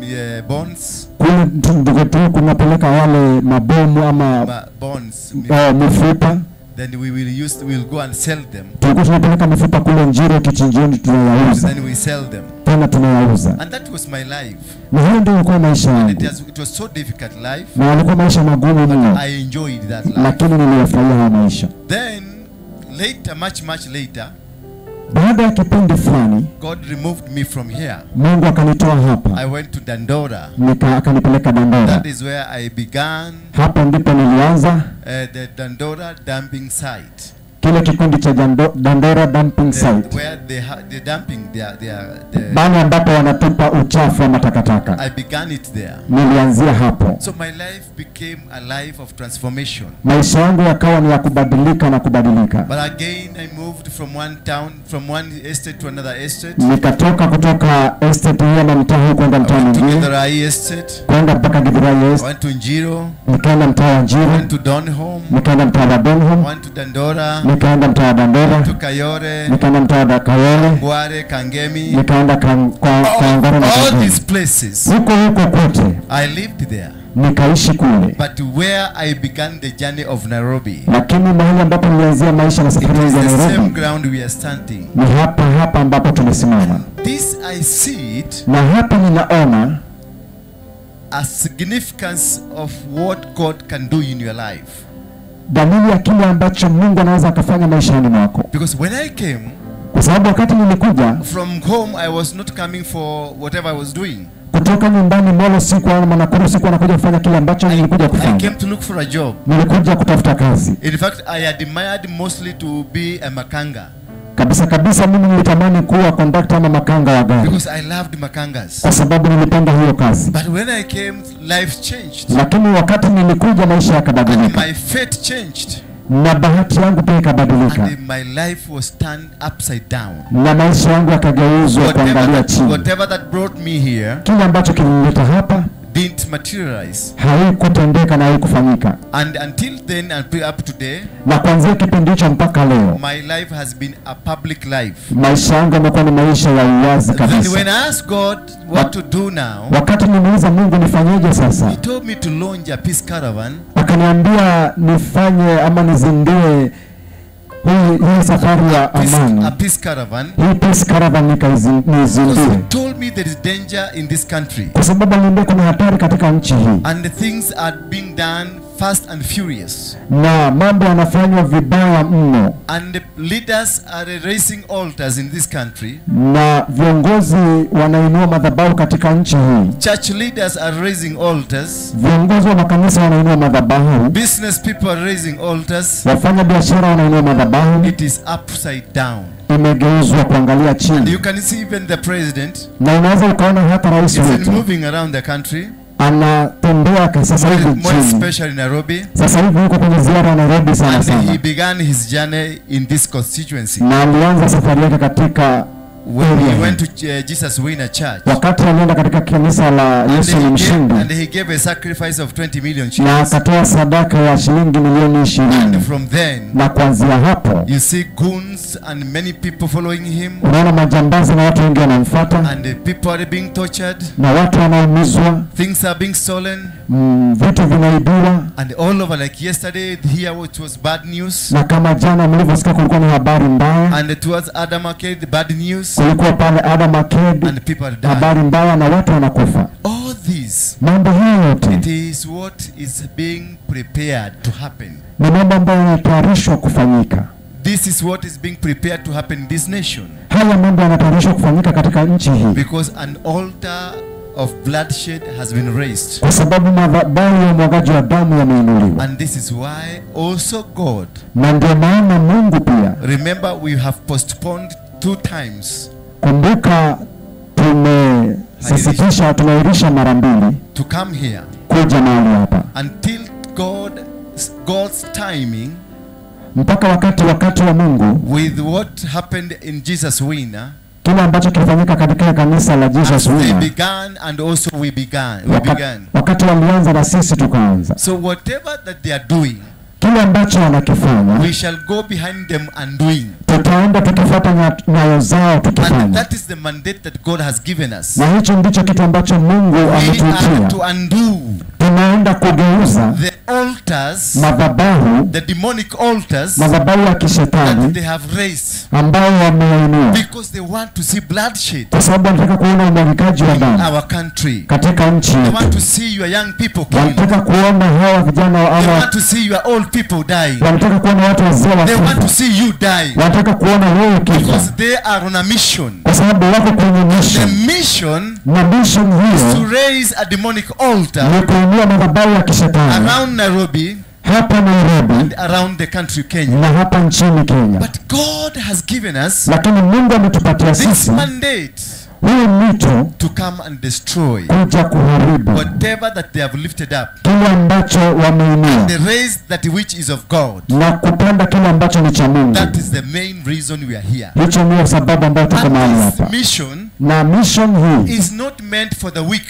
Speaker 4: bones,
Speaker 5: kule ndiko tu kunapeleka wale mabomu ama
Speaker 4: bones.
Speaker 5: mifupa.
Speaker 4: Then we will we'll go and sell them.
Speaker 5: Tulikuwa tunapeleka mifupa kule Njiro kichinjioni, tunayauza
Speaker 4: Then we sell them,
Speaker 5: tena tunayauza,
Speaker 4: and that was my life.
Speaker 5: na hiyo ndio ilikuwa maisha
Speaker 4: And
Speaker 5: yangu,
Speaker 4: it was so difficult life.
Speaker 5: na yalikuwa maisha magumu mno,
Speaker 4: I enjoyed that life.
Speaker 5: lakini niliyafurahia hayo maisha.
Speaker 4: Then later, much later,
Speaker 5: Baada ya kipindi fulani,
Speaker 4: God removed me from here.
Speaker 5: Mungu akanitoa hapa,
Speaker 4: I went to Dandora.
Speaker 5: akanipeleka Dandora.
Speaker 4: That is where I began
Speaker 5: Hapo ndipo nilianza
Speaker 4: the Dandora dumping site.
Speaker 5: kile kikundi cha Dandora dumping site,
Speaker 4: Where they dumping their
Speaker 5: mahali ambapo wanatupa uchafu ama takataka.
Speaker 4: I began it there.
Speaker 5: Nilianzia hapo.
Speaker 4: So my life became a life of transformation.
Speaker 5: Maisha yangu yakawa ni ya kubadilika na kubadilika.
Speaker 4: But again, I moved from one town, from one estate to another estate.
Speaker 5: Nikatoka kutoka estate hii ama mtaa huu kwenda
Speaker 4: I
Speaker 5: mtaa
Speaker 4: went to
Speaker 5: mwingine,
Speaker 4: Githurai estate.
Speaker 5: kwenda mpaka Githurai
Speaker 4: I
Speaker 5: Estate,
Speaker 4: went to Njiro.
Speaker 5: nikaenda mtaa wa
Speaker 4: I
Speaker 5: Njiru,
Speaker 4: went to Donholm.
Speaker 5: nikaenda mtaa wa
Speaker 4: I
Speaker 5: Donholm,
Speaker 4: went to Dandora.
Speaker 5: nikaenda mtaa wa Dandora,
Speaker 4: To Kayore,
Speaker 5: nikaenda mtaa wa Kayole,
Speaker 4: Ngware, Kangemi.
Speaker 5: nikaenda Kangoro na
Speaker 4: All
Speaker 5: Kangemi.
Speaker 4: these places.
Speaker 5: Huko huko kote
Speaker 4: I lived there.
Speaker 5: nikaishi kule,
Speaker 4: But where I began the journey of Nairobi,
Speaker 5: lakini mahali ambapo nilianzia maisha na
Speaker 4: it
Speaker 5: safari
Speaker 4: is
Speaker 5: yangu ya
Speaker 4: the same
Speaker 5: Nairobi
Speaker 4: ground we are standing.
Speaker 5: ni hapa hapa ambapo tumesimama,
Speaker 4: This I see it
Speaker 5: na hapa ninaona
Speaker 4: a significance of what God can do in your life.
Speaker 5: dalili ya kile ambacho Mungu anaweza akafanya maishani mwako,
Speaker 4: Because when I came
Speaker 5: kwa sababu wakati nilikuja
Speaker 4: from home, I was not coming for whatever I was doing.
Speaker 5: kutoka nyumbani Molo, sikuwa ama Nakuru, sikuwa nakuja kufanya kile ambacho nilikuja
Speaker 4: I
Speaker 5: kufanya.
Speaker 4: came to look for a job.
Speaker 5: Nilikuja kutafuta kazi
Speaker 4: In fact, I admired mostly to be a makanga
Speaker 5: kabisa kabisa. Mimi nilitamani kuwa kondakta ama makanga wa gari,
Speaker 4: because I loved makangas.
Speaker 5: kwa sababu nilipenda hiyo kazi,
Speaker 4: But when I came, life changed.
Speaker 5: lakini wakati nilikuja maisha yakabadilika
Speaker 4: My fate changed.
Speaker 5: na bahati yangu pia ikabadilika,
Speaker 4: And my life was turned upside down.
Speaker 5: na maisha yangu yakageuzwa kuangalia chini.
Speaker 4: Whatever that brought me here
Speaker 5: Kile ambacho kilinileta hapa
Speaker 4: Didn't materialize.
Speaker 5: Haikutendeka na haikufanyika.
Speaker 4: And until then and up today,
Speaker 5: na kuanzia kipindi hicho mpaka leo,
Speaker 4: my life has been a public life.
Speaker 5: Maisha yangu yamekuwa ni maisha ya uwazi kabisa.
Speaker 4: Then when I asked God what to do now,
Speaker 5: wakati nimuuliza Mungu nifanyeje sasa,
Speaker 4: he told me to launch a peace caravan.
Speaker 5: Akaniambia nifanye ama nizindue hii safari ya amani.
Speaker 4: A peace caravan.
Speaker 5: Hii peace caravan nikaizindue.
Speaker 4: He told me there is danger in this country.
Speaker 5: Kwa sababu aliniambia kuna hatari katika nchi hii.
Speaker 4: And the things are being done fast and furious.
Speaker 5: Na mambo yanafanywa vibaya mno.
Speaker 4: And the leaders are raising altars in this country.
Speaker 5: Na viongozi wanainua madhabahu katika nchi hii.
Speaker 4: Church leaders are raising altars.
Speaker 5: Viongozi wa makanisa wanainua madhabahu.
Speaker 4: Business people are raising altars.
Speaker 5: Wafanya biashara wanainua madhabahu.
Speaker 4: It is upside down.
Speaker 5: Imegeuzwa kuangalia chini.
Speaker 4: And you can see even the president.
Speaker 5: Na unaweza ukaona hata rais wetu.
Speaker 4: Moving around the country.
Speaker 5: Anatembea sasa hivi nchini.
Speaker 4: Especially Nairobi.
Speaker 5: Sasa hivi yuko kwenye ziara ya Nairobi sana sana.
Speaker 4: And he began his journey in this constituency.
Speaker 5: Na alianza safari yake katika
Speaker 4: when he went to Jesus Winner Church.
Speaker 5: Wakati alienda katika kanisa la Yesu ni Mshindi.
Speaker 4: And he gave a sacrifice of 20 million shillings.
Speaker 5: Na akatoa sadaka ya shilingi milioni 20.
Speaker 4: And from then,
Speaker 5: na kuanzia hapo,
Speaker 4: you see goons and many people following him.
Speaker 5: Unaona majambazi na watu wengi wanamfuata.
Speaker 4: And the people are being tortured.
Speaker 5: Na watu wanaumizwa.
Speaker 4: Things are being stolen.
Speaker 5: Vitu vinaibiwa.
Speaker 4: And all over, like yesterday here it was bad news.
Speaker 5: Na kama jana mlivyosikia kulikuwa na habari mbaya.
Speaker 4: And towards Adam Arcade, bad news.
Speaker 5: Kulikuwa pale Adam Arcade,
Speaker 4: and people are dying.
Speaker 5: Habari mbaya na watu wanakufa.
Speaker 4: All this,
Speaker 5: mambo haya yote,
Speaker 4: it is what is being prepared to happen.
Speaker 5: Ni mambo ambayo yanatayarishwa kufanyika.
Speaker 4: This is what is being prepared to happen in this nation.
Speaker 5: Haya mambo yanatayarishwa kufanyika katika nchi hii.
Speaker 4: Because an altar of bloodshed has been raised.
Speaker 5: Kwa sababu madhabahu ya umwagaji wa damu yameinuliwa.
Speaker 4: And this is why also God.
Speaker 5: Na ndio maana Mungu pia.
Speaker 4: Remember, we have postponed 2 times.
Speaker 5: Kumbuka tumesisitisha, tumeahirisha mara mbili.
Speaker 4: To come here.
Speaker 5: Kuja mahali hapa.
Speaker 4: Until God's timing.
Speaker 5: Mpaka wakati wa Mungu.
Speaker 4: With what happened in Jesus Winner.
Speaker 5: Kile ambacho kilifanyika katika kanisa la Jesus Winner.
Speaker 4: They began and also we began. We began.
Speaker 5: Wakati walianza na sisi tukaanza.
Speaker 4: So whatever that they are doing,
Speaker 5: kile ambacho wanakifanya,
Speaker 4: we shall go behind them and doing.
Speaker 5: Tutaenda tukifuata nyayo zao tukifanya.
Speaker 4: And that is the mandate that God has given us.
Speaker 5: Na hicho ndicho kitu ambacho Mungu ametuitia.
Speaker 4: We are to undo.
Speaker 5: Tunaenda kugeuza
Speaker 4: the altars,
Speaker 5: madhabahu,
Speaker 4: the demonic altars,
Speaker 5: madhabahu ya kishetani
Speaker 4: that they have raised,
Speaker 5: ambao wameinua,
Speaker 4: because they want to see bloodshed.
Speaker 5: Kwa sababu wanataka kuona umwagikaji wa damu
Speaker 4: in our country.
Speaker 5: Katika nchi
Speaker 4: They
Speaker 5: yetu.
Speaker 4: want to see your young people killed.
Speaker 5: Wanataka kuona hawa vijana
Speaker 4: They want to see your old people dying.
Speaker 5: Wanataka kuona watu wazee wakifa.
Speaker 4: They want to see you dying.
Speaker 5: Wanataka kuona wewe ukifa.
Speaker 4: Because they are on a mission.
Speaker 5: Kwa sababu wako kwenye mission.
Speaker 4: The mission
Speaker 5: na mission hiyo
Speaker 4: is to raise a demonic altar
Speaker 5: ni kuinua madhabahu ya kishetani
Speaker 4: around Nairobi,
Speaker 5: hapa Nairobi,
Speaker 4: and around the country Kenya,
Speaker 5: na hapa nchini Kenya.
Speaker 4: But God has given us,
Speaker 5: lakini Mungu ametupatia
Speaker 4: this
Speaker 5: sisi
Speaker 4: mandate
Speaker 5: huu mwito
Speaker 4: to come and destroy
Speaker 5: kuja kuharibu
Speaker 4: whatever that they have lifted up,
Speaker 5: kile ambacho wameinua,
Speaker 4: and raise that which is of God,
Speaker 5: na kupanda kile ambacho ni cha Mungu.
Speaker 4: That is the main reason we are here.
Speaker 5: Hicho ndio sababu ambayo tuko mahali hapa.
Speaker 4: Mission
Speaker 5: na mission hii
Speaker 4: is not meant for the weak.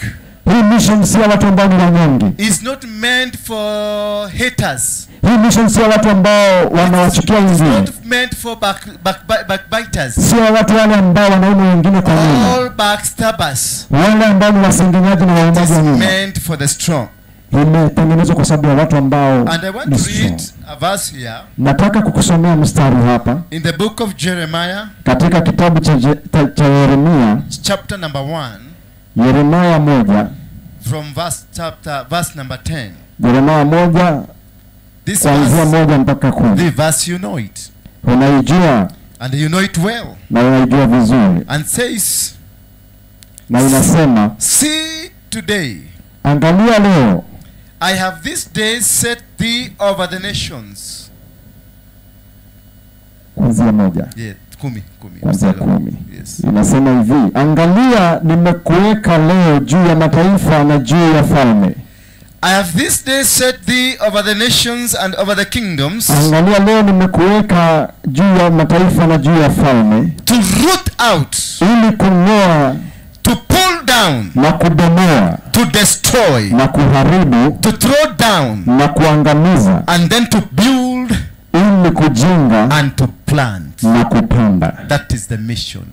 Speaker 5: Hii mission si ya watu ambao ni wanyonge.
Speaker 4: It's not meant for haters.
Speaker 5: Hii mission si ya watu ambao wanawachukia wengine.
Speaker 4: It's not meant for backbiters.
Speaker 5: Si ya watu wale ambao wanauma wengine kwa nyuma.
Speaker 4: All backstabbers.
Speaker 5: Wale ambao ni wasengenyaji na waumaji wa nyuma.
Speaker 4: It's meant for the strong.
Speaker 5: Imetengenezwa kwa sababu ya watu ambao
Speaker 4: And I want to read a verse here.
Speaker 5: Nataka kukusomea mstari hapa.
Speaker 4: In the book of Jeremiah.
Speaker 5: Katika kitabu cha Yeremia.
Speaker 4: Chapter number 1.
Speaker 5: Yeremia 1.
Speaker 4: From verse number 10.
Speaker 5: Yeremia 1 kuanzia 1 mpaka 10.
Speaker 4: The verse you know it.
Speaker 5: Unaijua.
Speaker 4: And you know it well.
Speaker 5: Na unaijua vizuri.
Speaker 4: And says,
Speaker 5: na inasema,
Speaker 4: see today,
Speaker 5: angalia leo,
Speaker 4: I have this day set thee over the nations.
Speaker 5: Kuanzia 1.
Speaker 4: Yeah, 10.
Speaker 5: Kuanzia 10.
Speaker 4: Yes.
Speaker 5: Inasema hivi, angalia nimekuweka leo juu ya mataifa na juu ya falme.
Speaker 4: I have this day set thee over the nations and over the kingdoms.
Speaker 5: Angalia leo nimekuweka juu ya mataifa na juu ya falme.
Speaker 4: To root out.
Speaker 5: Ili kung'oa.
Speaker 4: To pull down,
Speaker 5: na kubomoa,
Speaker 4: to destroy,
Speaker 5: na kuharibu,
Speaker 4: to throw down,
Speaker 5: na kuangamiza,
Speaker 4: and then to build,
Speaker 5: ili kujenga,
Speaker 4: and to plant.
Speaker 5: na kupanda.
Speaker 4: That is the mission.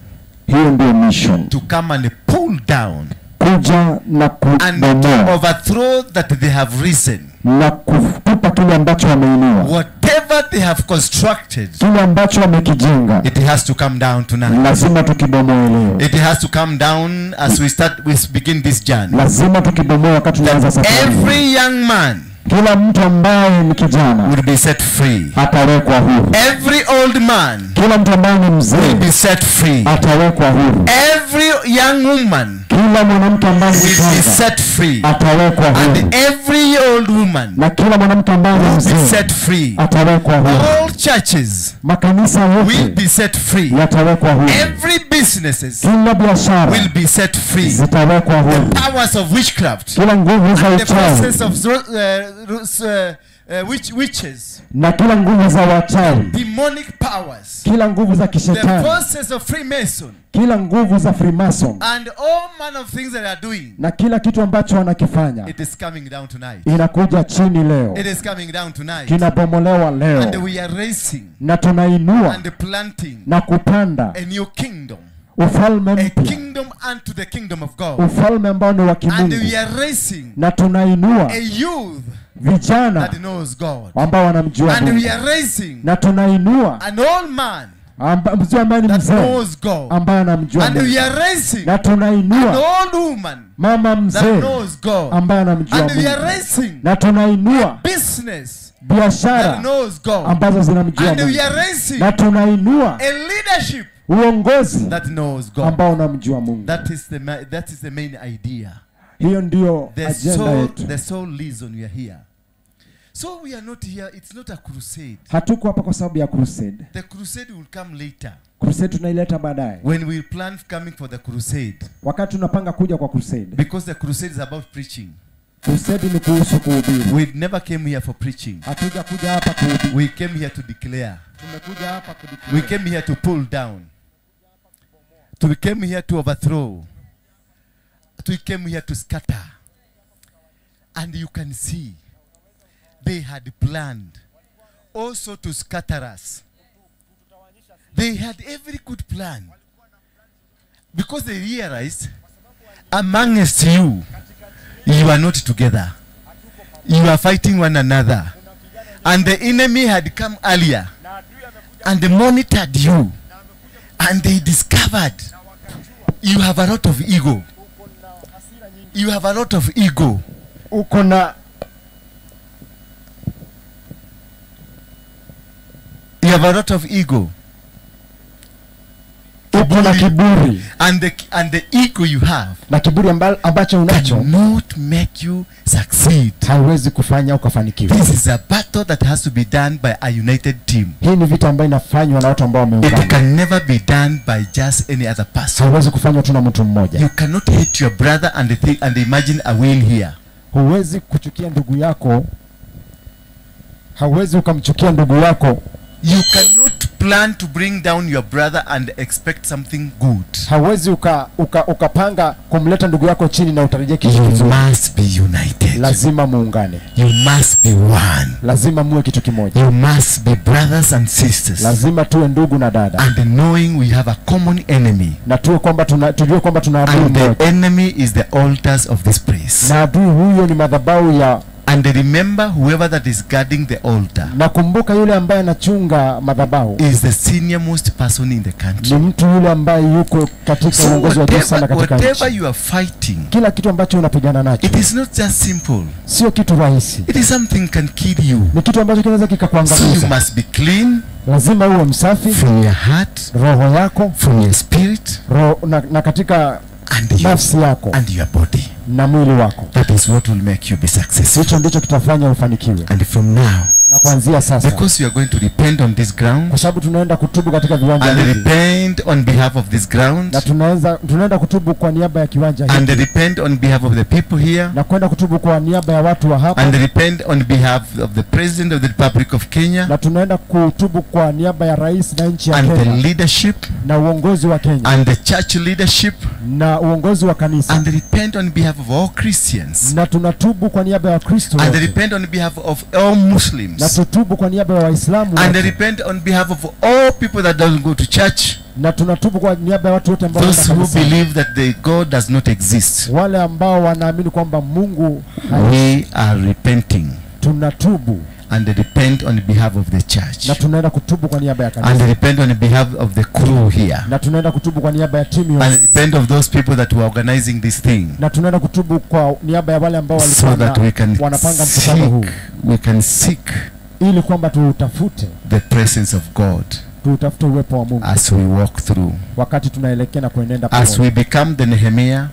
Speaker 5: Hiyo ndio mission.
Speaker 4: To come and pull down,
Speaker 5: kuja na
Speaker 4: and to
Speaker 5: kubomoa,
Speaker 4: overthrow that they have risen.
Speaker 5: na kutupa kile ambacho wameinua,
Speaker 4: Whatever they have constructed,
Speaker 5: kile ambacho wamekijenga,
Speaker 4: it has to come down tonight.
Speaker 5: lazima tukibomoe leo.
Speaker 4: It has to come down as we start, we begin this journey.
Speaker 5: Lazima tukibomoe wakati tunaanza safari.
Speaker 4: Every young man
Speaker 5: Kila mtu ambaye ni kijana
Speaker 4: will be set free.
Speaker 5: atawekwa huru.
Speaker 4: Every old man
Speaker 5: Kila mtu ambaye ni
Speaker 4: will
Speaker 5: mzee
Speaker 4: be set free.
Speaker 5: atawekwa huru.
Speaker 4: Every young woman
Speaker 5: Kila mwanamke ambaye ni
Speaker 4: will be
Speaker 5: mchanga
Speaker 4: set free.
Speaker 5: atawekwa huru.
Speaker 4: And every old woman
Speaker 5: Na kila mwanamke ambaye ni
Speaker 4: will be
Speaker 5: mzee
Speaker 4: set free.
Speaker 5: atawekwa huru.
Speaker 4: All churches
Speaker 5: Makanisa
Speaker 4: will
Speaker 5: yote
Speaker 4: be set free.
Speaker 5: yatawekwa huru.
Speaker 4: Every businesses
Speaker 5: Kila biashara
Speaker 4: will be set free.
Speaker 5: zitawekwa huru.
Speaker 4: Powers of witchcraft,
Speaker 5: Kila nguvu za
Speaker 4: the
Speaker 5: uchawi
Speaker 4: process of witches,
Speaker 5: na kila nguvu za wachawi,
Speaker 4: demonic powers,
Speaker 5: kila nguvu za
Speaker 4: the
Speaker 5: kishetani,
Speaker 4: forces of Freemason,
Speaker 5: kila nguvu za Freemason
Speaker 4: and all manner of things that are doing,
Speaker 5: na kila kitu ambacho wanakifanya
Speaker 4: it is coming down tonight.
Speaker 5: inakuja chini leo,
Speaker 4: It is coming down tonight.
Speaker 5: kinabomolewa
Speaker 4: And
Speaker 5: leo,
Speaker 4: we are raising
Speaker 5: na tunainua
Speaker 4: and planting
Speaker 5: na kupanda
Speaker 4: a new kingdom,
Speaker 5: ufalme
Speaker 4: a
Speaker 5: mpya,
Speaker 4: kingdom unto the kingdom of God.
Speaker 5: ufalme ambao ni wa
Speaker 4: And
Speaker 5: kimungu,
Speaker 4: we are raising
Speaker 5: na tunainua
Speaker 4: a youth
Speaker 5: vijana
Speaker 4: that knows God.
Speaker 5: ambao wanamjua
Speaker 4: And we
Speaker 5: Mungu,
Speaker 4: are raising
Speaker 5: na tunainua
Speaker 4: an old man
Speaker 5: mzee ambaye ni
Speaker 4: that
Speaker 5: mzee
Speaker 4: knows God.
Speaker 5: ambaye anamjua
Speaker 4: And we
Speaker 5: Mungu,
Speaker 4: are raising
Speaker 5: na
Speaker 4: an
Speaker 5: tunainua
Speaker 4: old woman
Speaker 5: mama
Speaker 4: that
Speaker 5: mzee
Speaker 4: knows God.
Speaker 5: ambaye anamjua
Speaker 4: And we are
Speaker 5: Mungu,
Speaker 4: raising
Speaker 5: na tunainua
Speaker 4: business that
Speaker 5: biashara
Speaker 4: knows God.
Speaker 5: ambazo zinamjua
Speaker 4: And we
Speaker 5: Mungu,
Speaker 4: are raising
Speaker 5: na tunainua
Speaker 4: a leadership
Speaker 5: uongozi
Speaker 4: that knows God.
Speaker 5: ambao unamjua Mungu.
Speaker 4: That is the main idea.
Speaker 5: Hiyo ndio
Speaker 4: The
Speaker 5: agenda
Speaker 4: sole,
Speaker 5: yetu.
Speaker 4: the sole reason we are here. So we are not here, it's not a crusade.
Speaker 5: Hatuko hapa kwa sababu ya crusade.
Speaker 4: The crusade will come later.
Speaker 5: Crusade tunaileta baadaye,
Speaker 4: When we plan coming for the crusade.
Speaker 5: wakati tunapanga kuja kwa crusade.
Speaker 4: Because the crusade is about preaching.
Speaker 5: Crusade ni kuhusu kuhubiri.
Speaker 4: We never came here for preaching.
Speaker 5: Hatuja kuja hapa kuhubiri,
Speaker 4: We came here to declare.
Speaker 5: tumekuja hapa
Speaker 4: We
Speaker 5: kudeclare.
Speaker 4: came here to pull down. We came here to overthrow. We came here to scatter. And you can see they had planned also to scatter us. They had every good plan. Because they realized amongst you, you are not together. You are fighting one another. And the enemy had come earlier and they monitored you. And they discovered you have a lot of ego. You have a lot of ego.
Speaker 5: Uko na
Speaker 4: You have a lot of ego.
Speaker 5: uko na kiburi,
Speaker 4: And the ego you have
Speaker 5: na kiburi ambacho unacho
Speaker 4: cannot make you succeed.
Speaker 5: haiwezi kufanya ukafanikiwa.
Speaker 4: This is a battle that has to be done by a united team.
Speaker 5: Hii ni vita ambayo inafanywa na watu ambao
Speaker 4: It
Speaker 5: wameungana.
Speaker 4: can never be done by just any other person.
Speaker 5: Haiwezi kufanywa tu na mtu mmoja.
Speaker 4: You cannot hate your brother and think and imagine a win here.
Speaker 5: Huwezi kuchukia ndugu yako, hauwezi ukamchukia ndugu yako.
Speaker 4: You cannot plan to bring down your brother and expect something good.
Speaker 5: Hauwezi ukapanga kumleta ndugu yako chini na utarajia kitu
Speaker 4: You
Speaker 5: kizuri.
Speaker 4: must be united.
Speaker 5: Lazima muungane,
Speaker 4: You must be one.
Speaker 5: lazima muwe kitu kimoja,
Speaker 4: You must be brothers and sisters.
Speaker 5: lazima tuwe ndugu na dada,
Speaker 4: And knowing we have a common enemy.
Speaker 5: na tuwe kwamba tujue kwamba tuna adui
Speaker 4: And the
Speaker 5: mmoja,
Speaker 4: enemy is the altars of this place.
Speaker 5: na adui huyo ni madhabahu ya.
Speaker 4: And remember, whoever that is guarding the altar
Speaker 5: Nakumbuka yule ambaye anachunga madhabahu
Speaker 4: is the senior most person in the country.
Speaker 5: ni mtu yule ambaye yuko katika
Speaker 4: So
Speaker 5: uongozi wa juu sana katika
Speaker 4: whatever
Speaker 5: nchi.
Speaker 4: you are fighting,
Speaker 5: Kila kitu ambacho unapigana nacho
Speaker 4: it is not just simple.
Speaker 5: sio kitu rahisi,
Speaker 4: It is something can kill you.
Speaker 5: ni kitu ambacho kinaweza
Speaker 4: So you
Speaker 5: kikakuangamiza.
Speaker 4: must be clean
Speaker 5: Lazima uwe msafi
Speaker 4: from your heart,
Speaker 5: roho yako,
Speaker 4: from your spirit,
Speaker 5: roho, na katika
Speaker 4: and your,
Speaker 5: nafsi yako
Speaker 4: and your body.
Speaker 5: na mwili wako.
Speaker 4: That is what will make you be successful.
Speaker 5: Hicho ndicho kitafanya ufanikiwe.
Speaker 4: And from now,
Speaker 5: Na kuanzia sasa,
Speaker 4: because we are going to repent on this ground,
Speaker 5: kwa sababu tunaenda kutubu katika viwanja
Speaker 4: and
Speaker 5: hivi,
Speaker 4: repent on behalf of this ground,
Speaker 5: na tunaenda kutubu kwa niaba ya kiwanja hiki,
Speaker 4: and repent on behalf of the people here,
Speaker 5: na kwenda kutubu kwa niaba ya watu wa hapa,
Speaker 4: and repent on behalf of the President of the Republic of Kenya,
Speaker 5: na tunaenda kutubu kwa niaba ya rais na nchi ya
Speaker 4: and
Speaker 5: Kenya,
Speaker 4: the leadership,
Speaker 5: na uongozi wa Kenya,
Speaker 4: and the church leadership,
Speaker 5: na uongozi wa kanisa,
Speaker 4: and repent on behalf of all Christians,
Speaker 5: na tunatubu kwa niaba ya Kristo,
Speaker 4: and repent on behalf of all Muslims,
Speaker 5: na tutubu kwa niaba ya Waislamu,
Speaker 4: and repent on behalf of all people that don't go to church,
Speaker 5: na tunatubu kwa niaba ya watu wote ambao
Speaker 4: those who believe that the God does not exist.
Speaker 5: Wale ambao wanaamini kwamba Mungu
Speaker 4: We are repenting.
Speaker 5: Tunatubu.
Speaker 4: And repent on behalf of the church.
Speaker 5: Na tunaenda kutubu kwa niaba ya kanisa.
Speaker 4: And repent on behalf of the crew here.
Speaker 5: Na tunaenda kutubu kwa niaba ya timu yote.
Speaker 4: And repent of those people that were organizing this thing.
Speaker 5: Na tunaenda kutubu kwa niaba ya wale ambao walikuwa wanapanga mkutano huu.
Speaker 4: We can seek,
Speaker 5: ili kwamba tuutafute
Speaker 4: the presence of God.
Speaker 5: Tuutafute uwepo wa Mungu.
Speaker 4: As we walk through.
Speaker 5: Wakati tunaelekea na kuenenda pamoja.
Speaker 4: As we become the Nehemiah.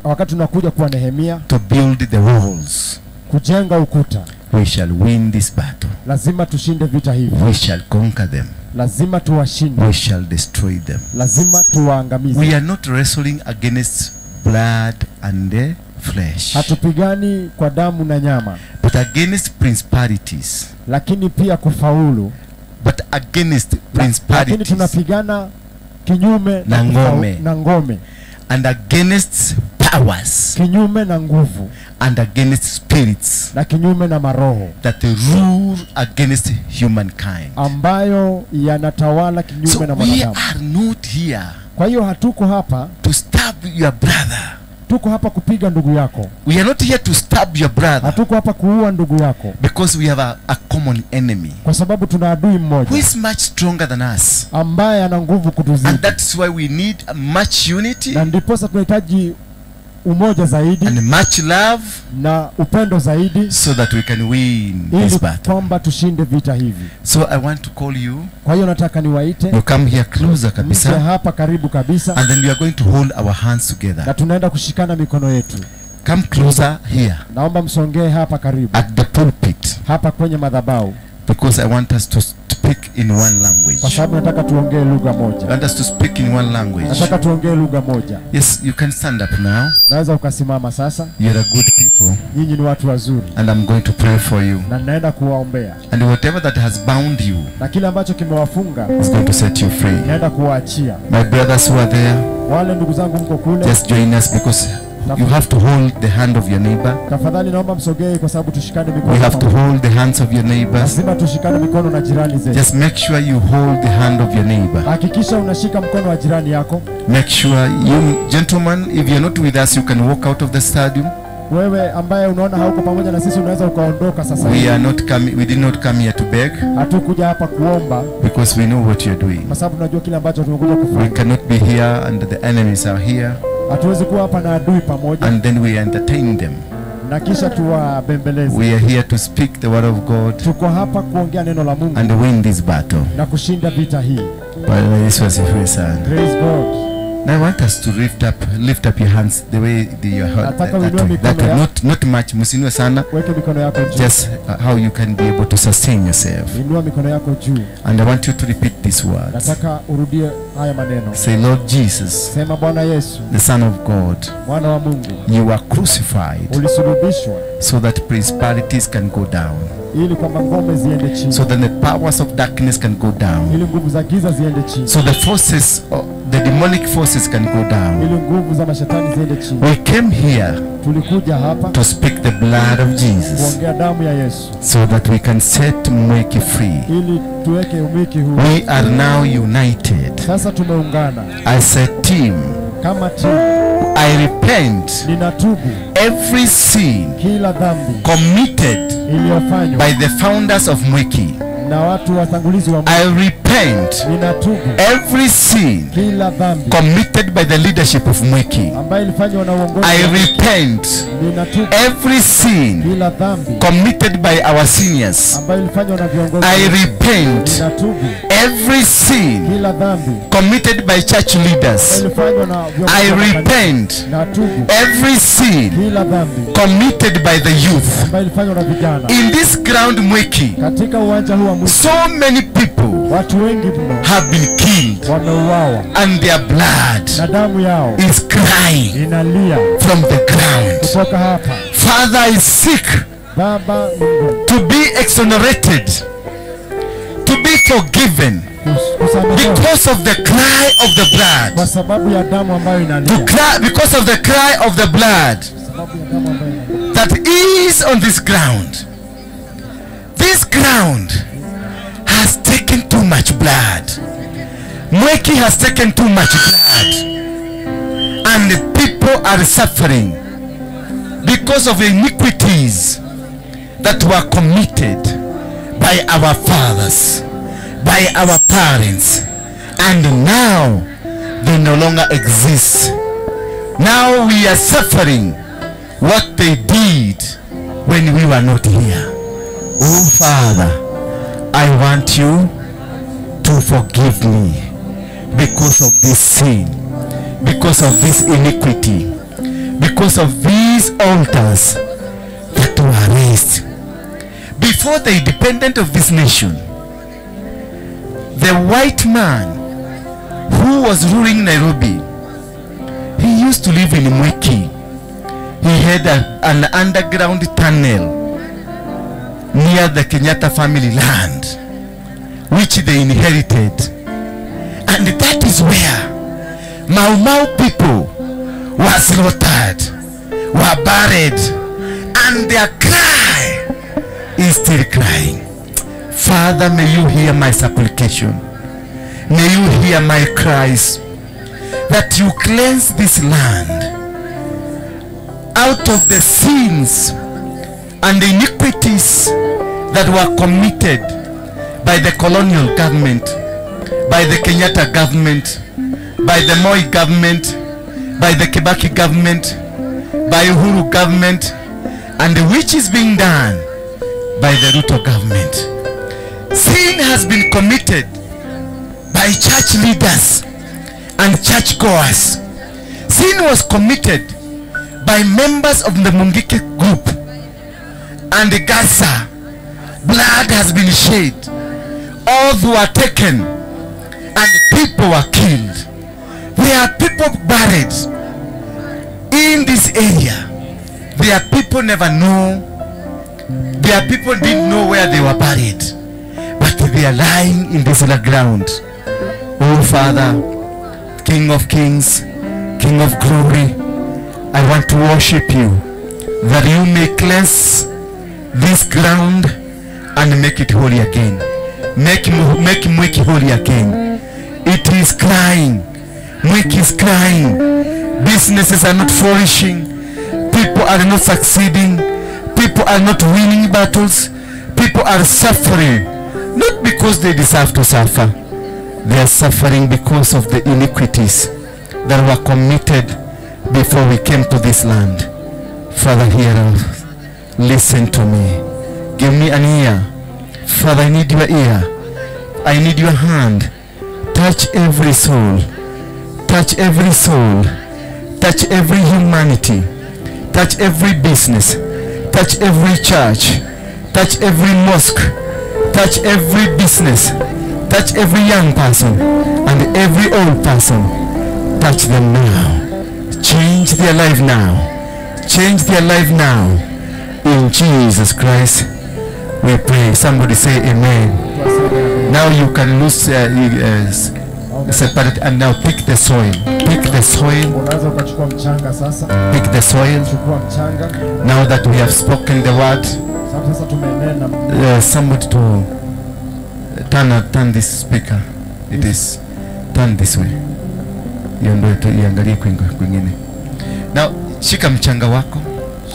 Speaker 5: Wakati tunakuja kuwa Nehemia.
Speaker 4: To build the walls.
Speaker 5: Kujenga ukuta.
Speaker 4: We shall win this battle.
Speaker 5: Lazima tushinde vita hivi.
Speaker 4: We shall conquer them.
Speaker 5: Lazima tuwashinde.
Speaker 4: We shall destroy them.
Speaker 5: Lazima tuwaangamize.
Speaker 4: We are not wrestling against blood and flesh.
Speaker 5: Hatupigani kwa damu na nyama.
Speaker 4: But against principalities.
Speaker 5: Lakini pia kufaulu.
Speaker 4: But against principalities.
Speaker 5: Lakini tunapigana kinyume
Speaker 4: na ngome.
Speaker 5: Na ngome.
Speaker 4: And against powers.
Speaker 5: Kinyume na nguvu.
Speaker 4: And against spirits.
Speaker 5: Na kinyume na maroho.
Speaker 4: That rule against humankind.
Speaker 5: Ambayo yanatawala kinyume na mwanadamu.
Speaker 4: So we are not here.
Speaker 5: Kwa hiyo hatuko hapa
Speaker 4: to stab your brother.
Speaker 5: Tuko hapa kupiga ndugu yako.
Speaker 4: We are not here to stab your brother.
Speaker 5: Hatuko hapa kuua ndugu yako.
Speaker 4: Because we have a common enemy.
Speaker 5: Kwa sababu tuna adui mmoja.
Speaker 4: Who is much stronger than us.
Speaker 5: Ambaye ana nguvu kutuzidi.
Speaker 4: And that's why we need much unity.
Speaker 5: Na ndiposa tunahitaji umoja zaidi.
Speaker 4: And much love.
Speaker 5: Na upendo zaidi.
Speaker 4: So that we can win this battle.
Speaker 5: Kwamba tushinde vita hivi.
Speaker 4: So I want to call you.
Speaker 5: Kwa hiyo nataka niwaite.
Speaker 4: You come here closer kabisa.
Speaker 5: Mje hapa karibu kabisa.
Speaker 4: And then we are going to hold our hands together.
Speaker 5: Na tunaenda kushikana mikono yetu.
Speaker 4: Come closer here.
Speaker 5: Naomba msongee hapa karibu.
Speaker 4: At the pulpit.
Speaker 5: Hapa kwenye madhabahu.
Speaker 4: Because I want us to speak in one language.
Speaker 5: Kwa sababu nataka tuongee lugha moja.
Speaker 4: I want us to speak in one language.
Speaker 5: Nataka tuongee lugha moja.
Speaker 4: Yes, you can stand up now.
Speaker 5: Naweza ukasimama sasa.
Speaker 4: You are a good people.
Speaker 5: Nyinyi ni watu wazuri.
Speaker 4: And I'm going to pray for you.
Speaker 5: Na ninaenda kuwaombea.
Speaker 4: And whatever that has bound you,
Speaker 5: na kile ambacho kimewafunga,
Speaker 4: is going to set you free.
Speaker 5: Naenda kuwaachia.
Speaker 4: My brothers who are there,
Speaker 5: wale ndugu zangu mko kule,
Speaker 4: just join us because you have to hold the hand of your neighbor.
Speaker 5: Tafadhali naomba msogee kwa sababu tushikane mikono.
Speaker 4: We have to hold the hands of your neighbors.
Speaker 5: Lazima tushikane mikono na jirani zetu.
Speaker 4: Just make sure you hold the hand of your neighbor.
Speaker 5: Hakikisha unashika mkono wa jirani yako.
Speaker 4: Make sure you gentlemen, if you're not with us, you can walk out of the stadium.
Speaker 5: Wewe ambaye unaona hauko pamoja na sisi unaweza ukaondoka sasa.
Speaker 4: We are not coming, we did not come here to beg.
Speaker 5: Hatukuja hapa kuomba.
Speaker 4: Because we know what you are doing.
Speaker 5: Kwa sababu tunajua kile ambacho tumekuja kufanya.
Speaker 4: We cannot be here and the enemies are here.
Speaker 5: Hatuwezi kuwa hapa na adui pamoja.
Speaker 4: And then we entertain them.
Speaker 5: Na kisha tuwabembeleze.
Speaker 4: We are here to speak the word of God.
Speaker 5: Tuko hapa kuongea neno la Mungu.
Speaker 4: And win this battle.
Speaker 5: Na kushinda vita hii.
Speaker 4: Bwana Yesu asifiwe sana.
Speaker 5: Praise God.
Speaker 4: Now I want us to lift up your hands the way your heart, that way. Not much, musinue sana.
Speaker 5: Weke mikono yako juu.
Speaker 4: Just how you can be able to sustain yourself.
Speaker 5: Inua mikono yako juu.
Speaker 4: And I want you to repeat these words.
Speaker 5: Nataka urudie haya maneno.
Speaker 4: Say, Lord Jesus,
Speaker 5: Sema Bwana Yesu,
Speaker 4: the Son of God,
Speaker 5: Mwana wa Mungu,
Speaker 4: you were crucified
Speaker 5: ulisulubishwa,
Speaker 4: so that principalities can go down.
Speaker 5: Ili kwamba ngome ziende chini.
Speaker 4: So that the powers of darkness can go down.
Speaker 5: Ili nguvu za giza ziende chini.
Speaker 4: So the forces, the demonic forces can go down.
Speaker 5: Ili nguvu za mashetani ziende chini.
Speaker 4: We came here
Speaker 5: Tulikuja hapa
Speaker 4: to speak the blood of Jesus.
Speaker 5: Kuongea damu ya Yesu.
Speaker 4: So that we can set Mwiki free.
Speaker 5: Ili tuweke Mwiki huru.
Speaker 4: We are now united.
Speaker 5: Sasa tumeungana.
Speaker 4: As a team.
Speaker 5: Kama timu.
Speaker 4: I repent.
Speaker 5: Ninatubu.
Speaker 4: Every sin
Speaker 5: kila dhambi
Speaker 4: committed
Speaker 5: iliyofanywa
Speaker 4: by the founders of Mwiki
Speaker 5: Na watu watangulizi wa
Speaker 4: I repent
Speaker 5: ninatubu
Speaker 4: every sin
Speaker 5: kila dhambi
Speaker 4: committed by the leadership of Mwiki.
Speaker 5: ambayo ilifanywa na uongozi.
Speaker 4: I repent
Speaker 5: Ninatubu
Speaker 4: every sin
Speaker 5: kila dhambi
Speaker 4: committed by our seniors.
Speaker 5: ambayo ilifanywa na viongozi.
Speaker 4: I repent
Speaker 5: Ninatubu
Speaker 4: every sin
Speaker 5: kila dhambi
Speaker 4: committed by church leaders.
Speaker 5: ilifanywa na viongozi.
Speaker 4: I
Speaker 5: wa kanisa.
Speaker 4: repent
Speaker 5: Natubu
Speaker 4: every sin
Speaker 5: kila dhambi
Speaker 4: committed by the youth.
Speaker 5: ambayo ilifanywa na vijana.
Speaker 4: In this ground, Mwiki,
Speaker 5: Katika uwanja huu wa Mwiki,
Speaker 4: so many people
Speaker 5: watu wengi mno
Speaker 4: have been killed
Speaker 5: wameuawa
Speaker 4: and their blood
Speaker 5: na damu yao
Speaker 4: is crying
Speaker 5: inalia
Speaker 4: from the ground.
Speaker 5: kutoka hapa.
Speaker 4: Father, I seek
Speaker 5: Baba Mungu,
Speaker 4: to be exonerated, to be forgiven
Speaker 5: kusamehewa
Speaker 4: because of the cry of the blood.
Speaker 5: kwa sababu ya damu ambayo
Speaker 4: To
Speaker 5: inalia,
Speaker 4: cry, because of the cry of the blood
Speaker 5: sababu ya damu ambayo inalia
Speaker 4: that is on this ground. This ground has taken too much blood. Mwiki has taken too much blood. And the people are suffering because of iniquities that were committed by our fathers, by our parents, and now they no longer exist. Now we are suffering what they did when we were not here. Oh Father, I want you to forgive me because of this sin, because of this iniquity, because of these altars that were raised. Before the independence of this nation, the white man who was ruling Nairobi, he used to live in Mwiki. He had an underground tunnel near the Kenyatta family land, which they inherited. And that is where Mau Mau people were slaughtered, were buried, and their cry is still crying. Father, may you hear my supplication. May you hear my cries, that you cleanse this land out of the sins and the iniquities that were committed by the colonial government, by the Kenyatta government, by the Moi government, by the Kibaki government, by Uhuru government, and which is being done by the Ruto government. Sin has been committed by church leaders and churchgoers. Sin was committed by members of the Mungiki group and the Gaza. Blood has been shed. All who were taken and people were killed. There are people buried in this area. There are people never know. There are people didn't know where they were buried, but they are lying in this ground. Oh Father, King of Kings, King of Glory, I want to worship you, that you may cleanse this ground and make it holy again. Make Mwiki holy again. It is crying. Mwiki is crying. Businesses are not flourishing. People are not succeeding. People are not winning battles. People are suffering, not because they deserve to suffer. They are suffering because of the iniquities that were committed before we came to this land. Father, hear us. Listen to me. Give me an ear. Father, I need your ear. I need your hand. Touch every soul. Touch every soul. Touch every humanity. Touch every business. Touch every church. Touch every mosque. Touch every business. Touch every young person and every old person. Touch them now. Change their life now. Change their life now. In Jesus Christ we pray. Somebody say amen. Now you can lose, separate, and now pick the soil. Pick the soil. Pick the soil. Now that we have spoken the word, somebody to turn this speaker. It is turn this way. Iondoe tu iangalie kwingine. Now shika mchanga wako.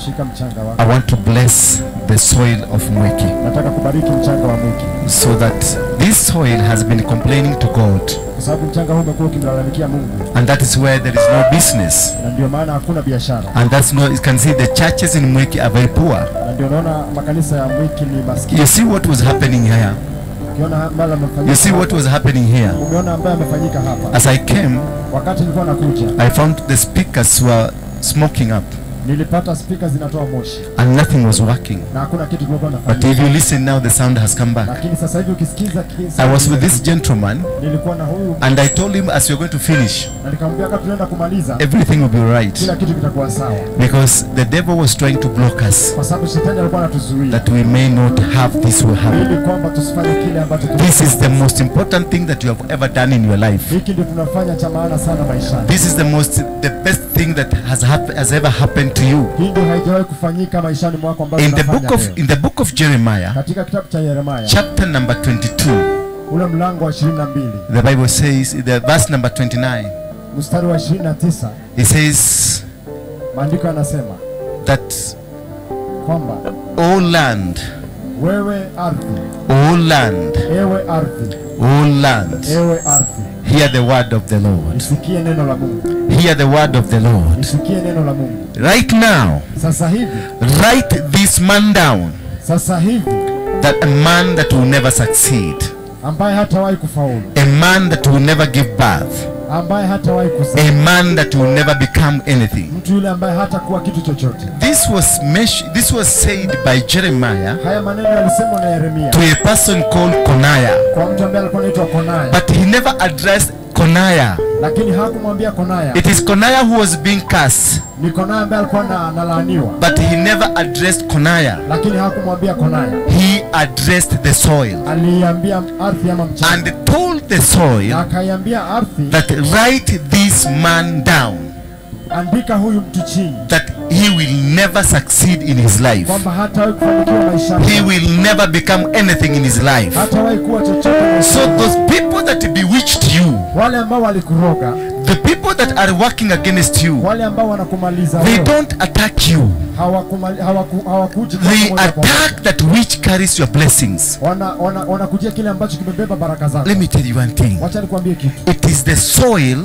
Speaker 5: Shika mchanga wako.
Speaker 4: I want to bless the soil of Mwiki.
Speaker 5: Nataka kubariki mchanga wa Mwiki.
Speaker 4: So that this soil has been complaining to God.
Speaker 5: Kwa sababu mchanga huu umekuwa ukimlalamikia Mungu.
Speaker 4: And that is where there is no business.
Speaker 5: Na ndio maana hakuna biashara.
Speaker 4: And that's no, you can see the churches in Mwiki are very poor.
Speaker 5: Na ndio naona makanisa ya Mwiki ni maskini.
Speaker 4: You see what was happening here. You see what was happening here.
Speaker 5: Umeona ambaye amefanyika hapa.
Speaker 4: As I came,
Speaker 5: wakati nilikuwa nakuja,
Speaker 4: I found the speakers were smoking up.
Speaker 5: Nilipata speakers zinatoa moshi.
Speaker 4: And nothing was working.
Speaker 5: Na hakuna kitu kilikuwa kinafanyika.
Speaker 4: But if you listen now, the sound has come back.
Speaker 5: Lakini sasa hivi ukisikiza,
Speaker 4: I was with this gentleman.
Speaker 5: Nilikuwa na huyu.
Speaker 4: And I told him as we are going to finish,
Speaker 5: na nikamwambia kama tunaenda kumaliza,
Speaker 4: everything will be right.
Speaker 5: Kila kitu kitakuwa sawa.
Speaker 4: Because the devil was trying to block us.
Speaker 5: Kwa sababu shetani alikuwa anatuzuia.
Speaker 4: That we may not have this will happen.
Speaker 5: Ili kwamba tusifanye kile ambacho
Speaker 4: This is the most important thing that you have ever done in your life.
Speaker 5: Hiki ndio tunafanya cha maana sana maishani.
Speaker 4: This is the best thing that has ever happened to you.
Speaker 5: Hii ndio haijawahi kufanyika maishani mwako ambayo
Speaker 4: In the book of Jeremiah,
Speaker 5: katika kitabu cha Yeremia,
Speaker 4: chapter number 22,
Speaker 5: ule mlango wa 22,
Speaker 4: the Bible says, the verse number 29,
Speaker 5: mstari wa 29,
Speaker 4: it says,
Speaker 5: maandiko yanasema
Speaker 4: that
Speaker 5: kwamba
Speaker 4: O land,
Speaker 5: wewe ardhi,
Speaker 4: O land,
Speaker 5: ewe ardhi,
Speaker 4: O land,
Speaker 5: ewe ardhi,
Speaker 4: hear the word of the Lord.
Speaker 5: Isikie neno la Mungu.
Speaker 4: Hear the word of the Lord.
Speaker 5: Isikie neno la Mungu.
Speaker 4: Right now,
Speaker 5: sasa hivi,
Speaker 4: write this man down.
Speaker 5: Sasa hivi,
Speaker 4: That a man that will never succeed.
Speaker 5: Ambaye hatawahi kufaulu.
Speaker 4: A man that will never give birth.
Speaker 5: Ambaye hatawahi kuzaa.
Speaker 4: A man that will never become anything.
Speaker 5: Mtu yule ambaye hatakuwa kitu chochote.
Speaker 4: This was said by Jeremiah.
Speaker 5: Haya maneno yalisemwa na Yeremia.
Speaker 4: To a person called Coniah.
Speaker 5: Kwa mtu ambaye alikuwa anaitwa Coniah.
Speaker 4: But he never addressed Coniah.
Speaker 5: Lakini hakumwambia Coniah.
Speaker 4: It is Coniah who was being cursed.
Speaker 5: Ni Coniah ambaye alikuwa analaaniwa.
Speaker 4: But he never addressed Coniah.
Speaker 5: Lakini hakumwambia Coniah.
Speaker 4: He addressed the soil.
Speaker 5: Aliambia ardhi ama mchanga.
Speaker 4: And told the soil.
Speaker 5: Akaiambia ardhi.
Speaker 4: That write this man down.
Speaker 5: Andika huyu mtu chini.
Speaker 4: That he will never succeed in his life.
Speaker 5: Kwamba hatawahi kufanikiwa maishani.
Speaker 4: He will never become anything in his life.
Speaker 5: Hatawahi kuwa chochote.
Speaker 4: So those people that bewitched you,
Speaker 5: wale ambao walikuroga,
Speaker 4: the people that are working against you,
Speaker 5: wale ambao wanakumaliza,
Speaker 4: they don't attack you.
Speaker 5: Hawakuji.
Speaker 4: They attack that which carries your blessings.
Speaker 5: Wanakujia kile ambacho kimebeba baraka zako.
Speaker 4: Let me tell you one thing.
Speaker 5: Wacha nikwambie kitu.
Speaker 4: It is the soil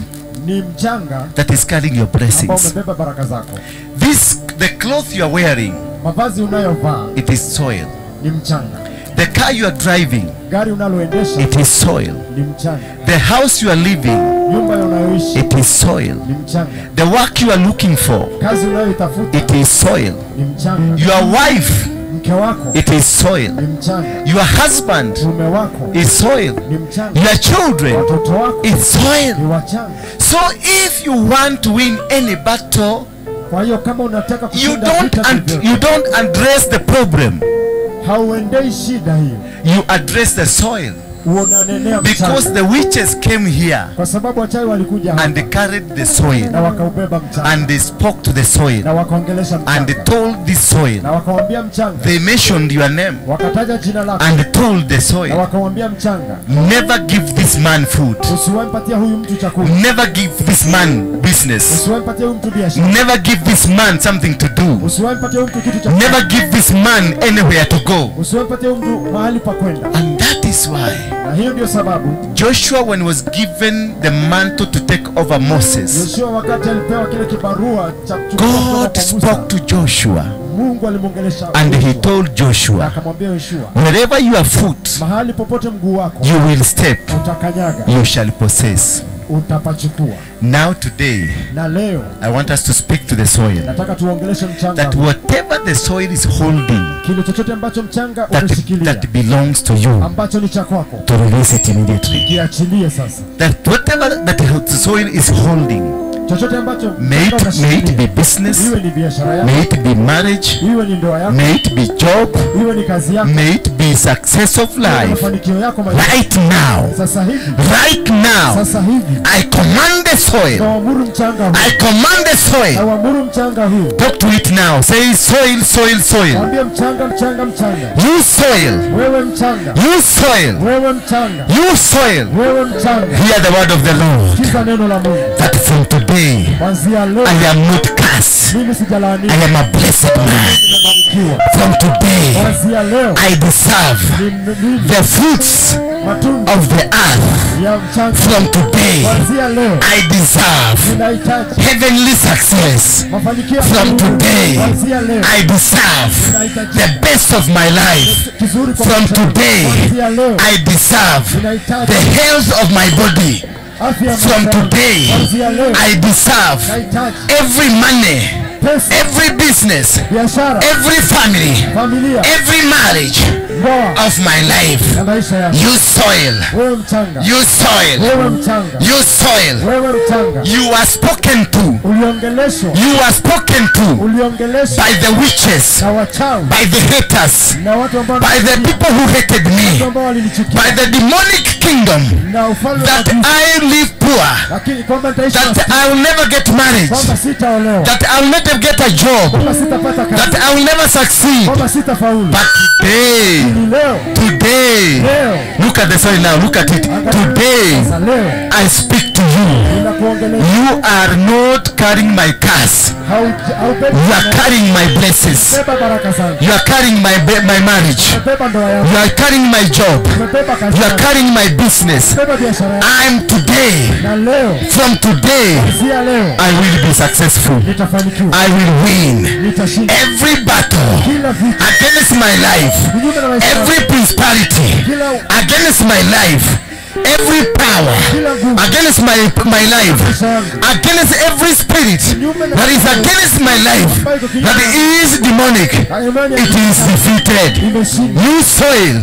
Speaker 5: ni mchanga
Speaker 4: that is carrying your blessings.
Speaker 5: Ambao umebeba baraka zako.
Speaker 4: This, the cloth you are wearing,
Speaker 5: mavazi unayovaa,
Speaker 4: it is soil.
Speaker 5: Ni mchanga.
Speaker 4: The car you are driving,
Speaker 5: gari unaloendesha,
Speaker 4: it is soil.
Speaker 5: Ni mchanga.
Speaker 4: The house you are living,
Speaker 5: nyumba unayoishi,
Speaker 4: it is soil.
Speaker 5: Ni mchanga.
Speaker 4: The work you are looking for,
Speaker 5: kazi unayoitafuta,
Speaker 4: it is soil.
Speaker 5: Ni mchanga.
Speaker 4: Your wife,
Speaker 5: mke wako,
Speaker 4: it is soil.
Speaker 5: Ni mchanga.
Speaker 4: Your husband,
Speaker 5: mume wako,
Speaker 4: is soil.
Speaker 5: Ni mchanga.
Speaker 4: Your children,
Speaker 5: watoto wako,
Speaker 4: is soil.
Speaker 5: Ni wachanga.
Speaker 4: So if you want to win any battle,
Speaker 5: kwa hiyo kama unataka kushinda vita,
Speaker 4: you don't address the problem.
Speaker 5: Hauendei shida hiyo.
Speaker 4: You address the soil.
Speaker 5: Unanenea mchanga.
Speaker 4: Because the witches came here.
Speaker 5: Kwa sababu wachawi walikuja hapa.
Speaker 4: And they carried the soil.
Speaker 5: Na wakaubeba mchanga.
Speaker 4: And they spoke to the soil.
Speaker 5: Na wakaongelesha mchanga.
Speaker 4: And they told the soil.
Speaker 5: Na wakawaambia mchanga.
Speaker 4: They mentioned your name.
Speaker 5: Wakataja jina lako.
Speaker 4: And they told the soil.
Speaker 5: Na wakawaambia mchanga.
Speaker 4: Never give this man food.
Speaker 5: Usiwampatie huyu mtu chakula.
Speaker 4: Never give this man business.
Speaker 5: Usiwampatie huyu mtu biashara.
Speaker 4: Never give this man something to do.
Speaker 5: Usiwampatie huyu mtu kitu cha.
Speaker 4: Never give this man anywhere to go.
Speaker 5: Usiwampatie huyu mtu mahali pa kwenda.
Speaker 4: And that is why.
Speaker 5: Na hiyo ndio sababu
Speaker 4: Joshua, when he was given the mantle to take over Moses,
Speaker 5: Joshua wakati alipewa kile kibarua cha kuchukua
Speaker 4: God spoke to Joshua.
Speaker 5: Mungu alimuongelesha
Speaker 4: And he told Joshua,
Speaker 5: akamwambia Yoshua,
Speaker 4: wherever your foot,
Speaker 5: mahali popote mguu wako,
Speaker 4: you will step,
Speaker 5: utakanyaga,
Speaker 4: you shall possess.
Speaker 5: Utapachukua.
Speaker 4: Now today,
Speaker 5: na leo,
Speaker 4: I want us to speak to the soil.
Speaker 5: Nataka tuongeleshe mchanga.
Speaker 4: That whatever the soil is holding,
Speaker 5: kile chochote ambacho mchanga umeshikilia,
Speaker 4: that belongs to you,
Speaker 5: ambacho ni cha kwako,
Speaker 4: to release it immediately.
Speaker 5: Kiachilie sasa.
Speaker 4: That whatever that the soil is holding,
Speaker 5: chochote ambacho
Speaker 4: may it be business,
Speaker 5: iwe ni biashara yako,
Speaker 4: may it be marriage,
Speaker 5: iwe ni ndoa yako,
Speaker 4: may it be job,
Speaker 5: iwe ni kazi yako,
Speaker 4: may it be be success of life.
Speaker 6: Mafanikio yako maisha.
Speaker 4: Right now.
Speaker 6: Sasa hivi.
Speaker 4: Right now.
Speaker 6: Sasa hivi.
Speaker 4: I command the soil.
Speaker 6: Naamuru mchanga huu.
Speaker 4: I command the soil.
Speaker 6: Naamuru mchanga huu.
Speaker 4: Talk to it now. Say soil, soil, soil.
Speaker 6: Mwambie mchanga, mchanga, mchanga.
Speaker 4: You soil.
Speaker 6: Wewe mchanga.
Speaker 4: You soil.
Speaker 6: Wewe mchanga.
Speaker 4: You soil.
Speaker 6: Wewe mchanga.
Speaker 4: Hear the word of the Lord.
Speaker 6: Sikiza neno la Mungu.
Speaker 4: That from today
Speaker 6: Kuanzia leo
Speaker 4: I am not cursed.
Speaker 6: mimi sijalaaniwa.
Speaker 4: I am a blessed man.
Speaker 6: Nimebarikiwa.
Speaker 4: From today
Speaker 6: Kuanzia leo
Speaker 4: I deserve
Speaker 6: ni
Speaker 4: the fruits
Speaker 6: matunda
Speaker 4: of the earth.
Speaker 6: ya mchanga.
Speaker 4: From today
Speaker 6: Kuanzia leo
Speaker 4: I deserve
Speaker 6: ninahitaji
Speaker 4: heavenly success.
Speaker 6: mafanikio ya
Speaker 4: From
Speaker 6: mbinguni.
Speaker 4: today
Speaker 6: Kuanzia leo
Speaker 4: I deserve the best of my life.
Speaker 6: kizuri kwa
Speaker 4: From
Speaker 6: maisha yangu.
Speaker 4: today
Speaker 6: Kuanzia leo
Speaker 4: I deserve
Speaker 6: ninahitaji
Speaker 4: the health of my body.
Speaker 6: afya ya
Speaker 4: From
Speaker 6: maisha yangu.
Speaker 4: today
Speaker 6: Kuanzia leo
Speaker 4: I deserve
Speaker 6: ninahitaji
Speaker 4: every money,
Speaker 6: pesa,
Speaker 4: every business,
Speaker 6: biashara,
Speaker 4: every family,
Speaker 6: familia,
Speaker 4: every marriage
Speaker 6: ndoa
Speaker 4: of my life.
Speaker 6: na maisha yangu.
Speaker 4: You soil,
Speaker 6: Wewe mchanga,
Speaker 4: you soil,
Speaker 6: wewe mchanga,
Speaker 4: you soil.
Speaker 6: wewe mchanga,
Speaker 4: You are spoken to.
Speaker 6: uliongeleshwa,
Speaker 4: You are spoken to
Speaker 6: uliongeleshwa
Speaker 4: by the witches,
Speaker 6: na wachawi
Speaker 4: by the haters,
Speaker 6: na watu ambao
Speaker 4: by the people who hated
Speaker 6: watu
Speaker 4: me,
Speaker 6: ambao walinichukia
Speaker 4: by the demonic kingdom
Speaker 6: na ufalme wa
Speaker 4: that
Speaker 6: giza,
Speaker 4: I live poor,
Speaker 6: lakini kwamba nitaishi
Speaker 4: that
Speaker 6: maskini,
Speaker 4: I will never get married,
Speaker 6: kwamba sitaolewa,
Speaker 4: that I will never get a job,
Speaker 6: kwamba sitapata
Speaker 4: that
Speaker 6: kazi,
Speaker 4: I will never succeed.
Speaker 6: kwamba sitafaulu.
Speaker 4: But today,
Speaker 6: Ni leo,
Speaker 4: today,
Speaker 6: leo,
Speaker 4: look at the soil now, look at it. Today,
Speaker 6: sasa leo
Speaker 4: I speak to you.
Speaker 6: ninakuongelesha.
Speaker 4: You are not carrying my curse.
Speaker 6: Haubebi
Speaker 4: You are carrying my blessings.
Speaker 6: beba baraka zangu,
Speaker 4: You are carrying my marriage.
Speaker 6: umebeba ndoa yangu,
Speaker 4: You are carrying my job.
Speaker 6: umebeba kazi
Speaker 4: You are
Speaker 6: yangu,
Speaker 4: carrying my business.
Speaker 6: umebeba biashara yangu.
Speaker 4: I'm today,
Speaker 6: Na leo,
Speaker 4: from today,
Speaker 6: kuanzia leo
Speaker 4: I will be successful.
Speaker 6: nitafanikiwa,
Speaker 4: I will win
Speaker 6: nitashinda
Speaker 4: every battle
Speaker 6: kila vita
Speaker 4: against my life,
Speaker 6: kinyume na maisha yangu,
Speaker 4: every principality
Speaker 6: kila
Speaker 4: against my life, every power
Speaker 6: kila nguvu
Speaker 4: against my life,
Speaker 6: maisha yangu,
Speaker 4: against every spirit that is against my life, that is demonic,
Speaker 6: na imani
Speaker 4: it is defeated.
Speaker 6: imeshinda.
Speaker 4: You soil,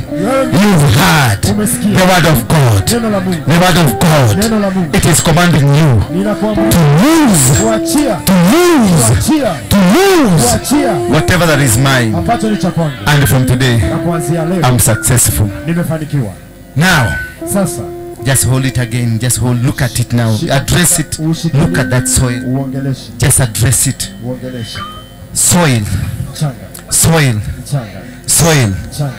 Speaker 4: you've heard
Speaker 6: Umesikia
Speaker 4: the word of God.
Speaker 6: neno la Mungu,
Speaker 4: The word of God.
Speaker 6: neno la Mungu
Speaker 4: It is commanding you
Speaker 6: ninakuamuru
Speaker 4: to lose,
Speaker 6: kuachia,
Speaker 4: to lose,
Speaker 6: kuachia,
Speaker 4: to lose
Speaker 6: kuachia
Speaker 4: whatever that is mine.
Speaker 6: ambacho ni cha kwangu,
Speaker 4: And from today,
Speaker 6: na kuanzia leo
Speaker 4: I'm successful.
Speaker 6: nimefanikiwa.
Speaker 4: Now,
Speaker 6: Sasa
Speaker 4: just hold it again. Just hold. Look at it now. Address it. Look at that soil.
Speaker 6: uongeleshe,
Speaker 4: Just address it.
Speaker 6: uongeleshe
Speaker 4: Soil,
Speaker 6: mchanga,
Speaker 4: soil,
Speaker 6: mchanga,
Speaker 4: soil.
Speaker 6: mchanga.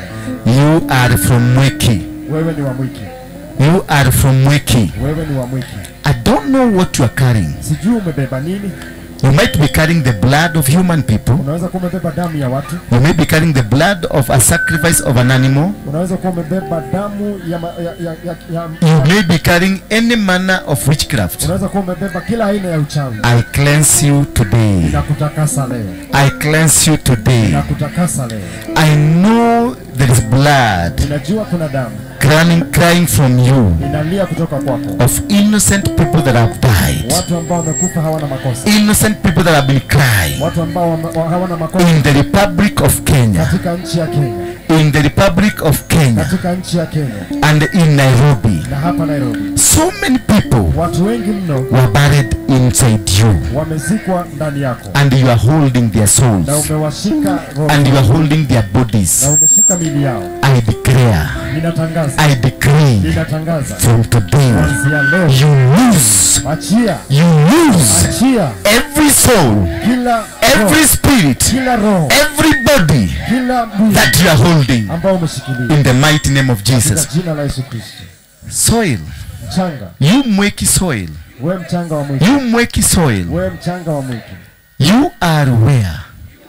Speaker 4: You are from Mwiki.
Speaker 6: Wewe ni wa Mwiki,
Speaker 4: You are from Mwiki.
Speaker 6: wewe ni wa Mwiki.
Speaker 4: I don't know what you are carrying.
Speaker 6: Sijui umebeba nini.
Speaker 4: You might be carrying the blood of human people.
Speaker 6: Unaweza kuwa umebeba damu ya watu,
Speaker 4: You may be carrying the blood of a sacrifice of an animal.
Speaker 6: unaweza kuwa umebeba damu ya, ma, ya, ya, ya, ya
Speaker 4: You may be carrying any manner of witchcraft.
Speaker 6: unaweza kuwa umebeba kila aina ya uchawi.
Speaker 4: I cleanse you today.
Speaker 6: Nakutakasa leo,
Speaker 4: I cleanse you today.
Speaker 6: nakutakasa leo.
Speaker 4: I know there is blood
Speaker 6: Ninajua kuna damu
Speaker 4: crying from you
Speaker 6: inalia kutoka kwako,
Speaker 4: of innocent people that have died.
Speaker 6: watu ambao wamekufa hawana makosa,
Speaker 4: Innocent people that have been crying
Speaker 6: watu ambao hawana makosa
Speaker 4: in the Republic of Kenya,
Speaker 6: katika nchi ya Kenya,
Speaker 4: in the Republic of Kenya,
Speaker 6: katika nchi ya Kenya
Speaker 4: and in Nairobi.
Speaker 6: na hapa Nairobi.
Speaker 4: So many people
Speaker 6: Watu wengi mno
Speaker 4: were buried inside you,
Speaker 6: wamezikwa ndani yako
Speaker 4: and you are holding their
Speaker 6: na
Speaker 4: souls,
Speaker 6: umewashika roho
Speaker 4: and you are holding their
Speaker 6: na
Speaker 4: bodies.
Speaker 6: umeshika miili yao.
Speaker 4: I declare,
Speaker 6: Ninatangaza,
Speaker 4: I decree
Speaker 6: ninatangaza
Speaker 4: from today,
Speaker 6: kuanzia leo,
Speaker 4: you lose,
Speaker 6: achia,
Speaker 4: you lose
Speaker 6: achia
Speaker 4: every soul,
Speaker 6: kila roho,
Speaker 4: every spirit,
Speaker 6: kila roho,
Speaker 4: every body
Speaker 6: kila mwili
Speaker 4: that you are holding
Speaker 6: ambao umeshikilia
Speaker 4: in the mighty name of
Speaker 6: katika
Speaker 4: Jesus.
Speaker 6: jina la Yesu Kristo.
Speaker 4: Soil,
Speaker 6: Mchanga,
Speaker 4: you Mweki soil,
Speaker 6: we mchanga wa mwiki,
Speaker 4: you Mweki soil,
Speaker 6: we mchanga wa mwiki,
Speaker 4: you are where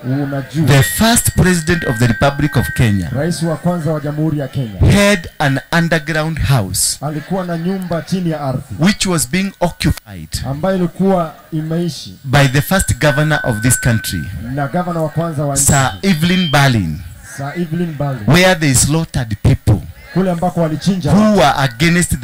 Speaker 6: unajua
Speaker 4: the first president of the Republic of Kenya
Speaker 6: rais wa kwanza wa Jamhuri ya Kenya
Speaker 4: had an underground house
Speaker 6: alikuwa na nyumba chini ya ardhi
Speaker 4: which was being occupied
Speaker 6: ambayo ilikuwa imeishi
Speaker 4: by the first governor of this country,
Speaker 6: na gavana wa kwanza wa nchi
Speaker 4: Sir Evelyn Balin,
Speaker 6: Sir Evelyn Bali,
Speaker 4: where they slaughtered people
Speaker 6: kule ambako walichinja
Speaker 4: who were against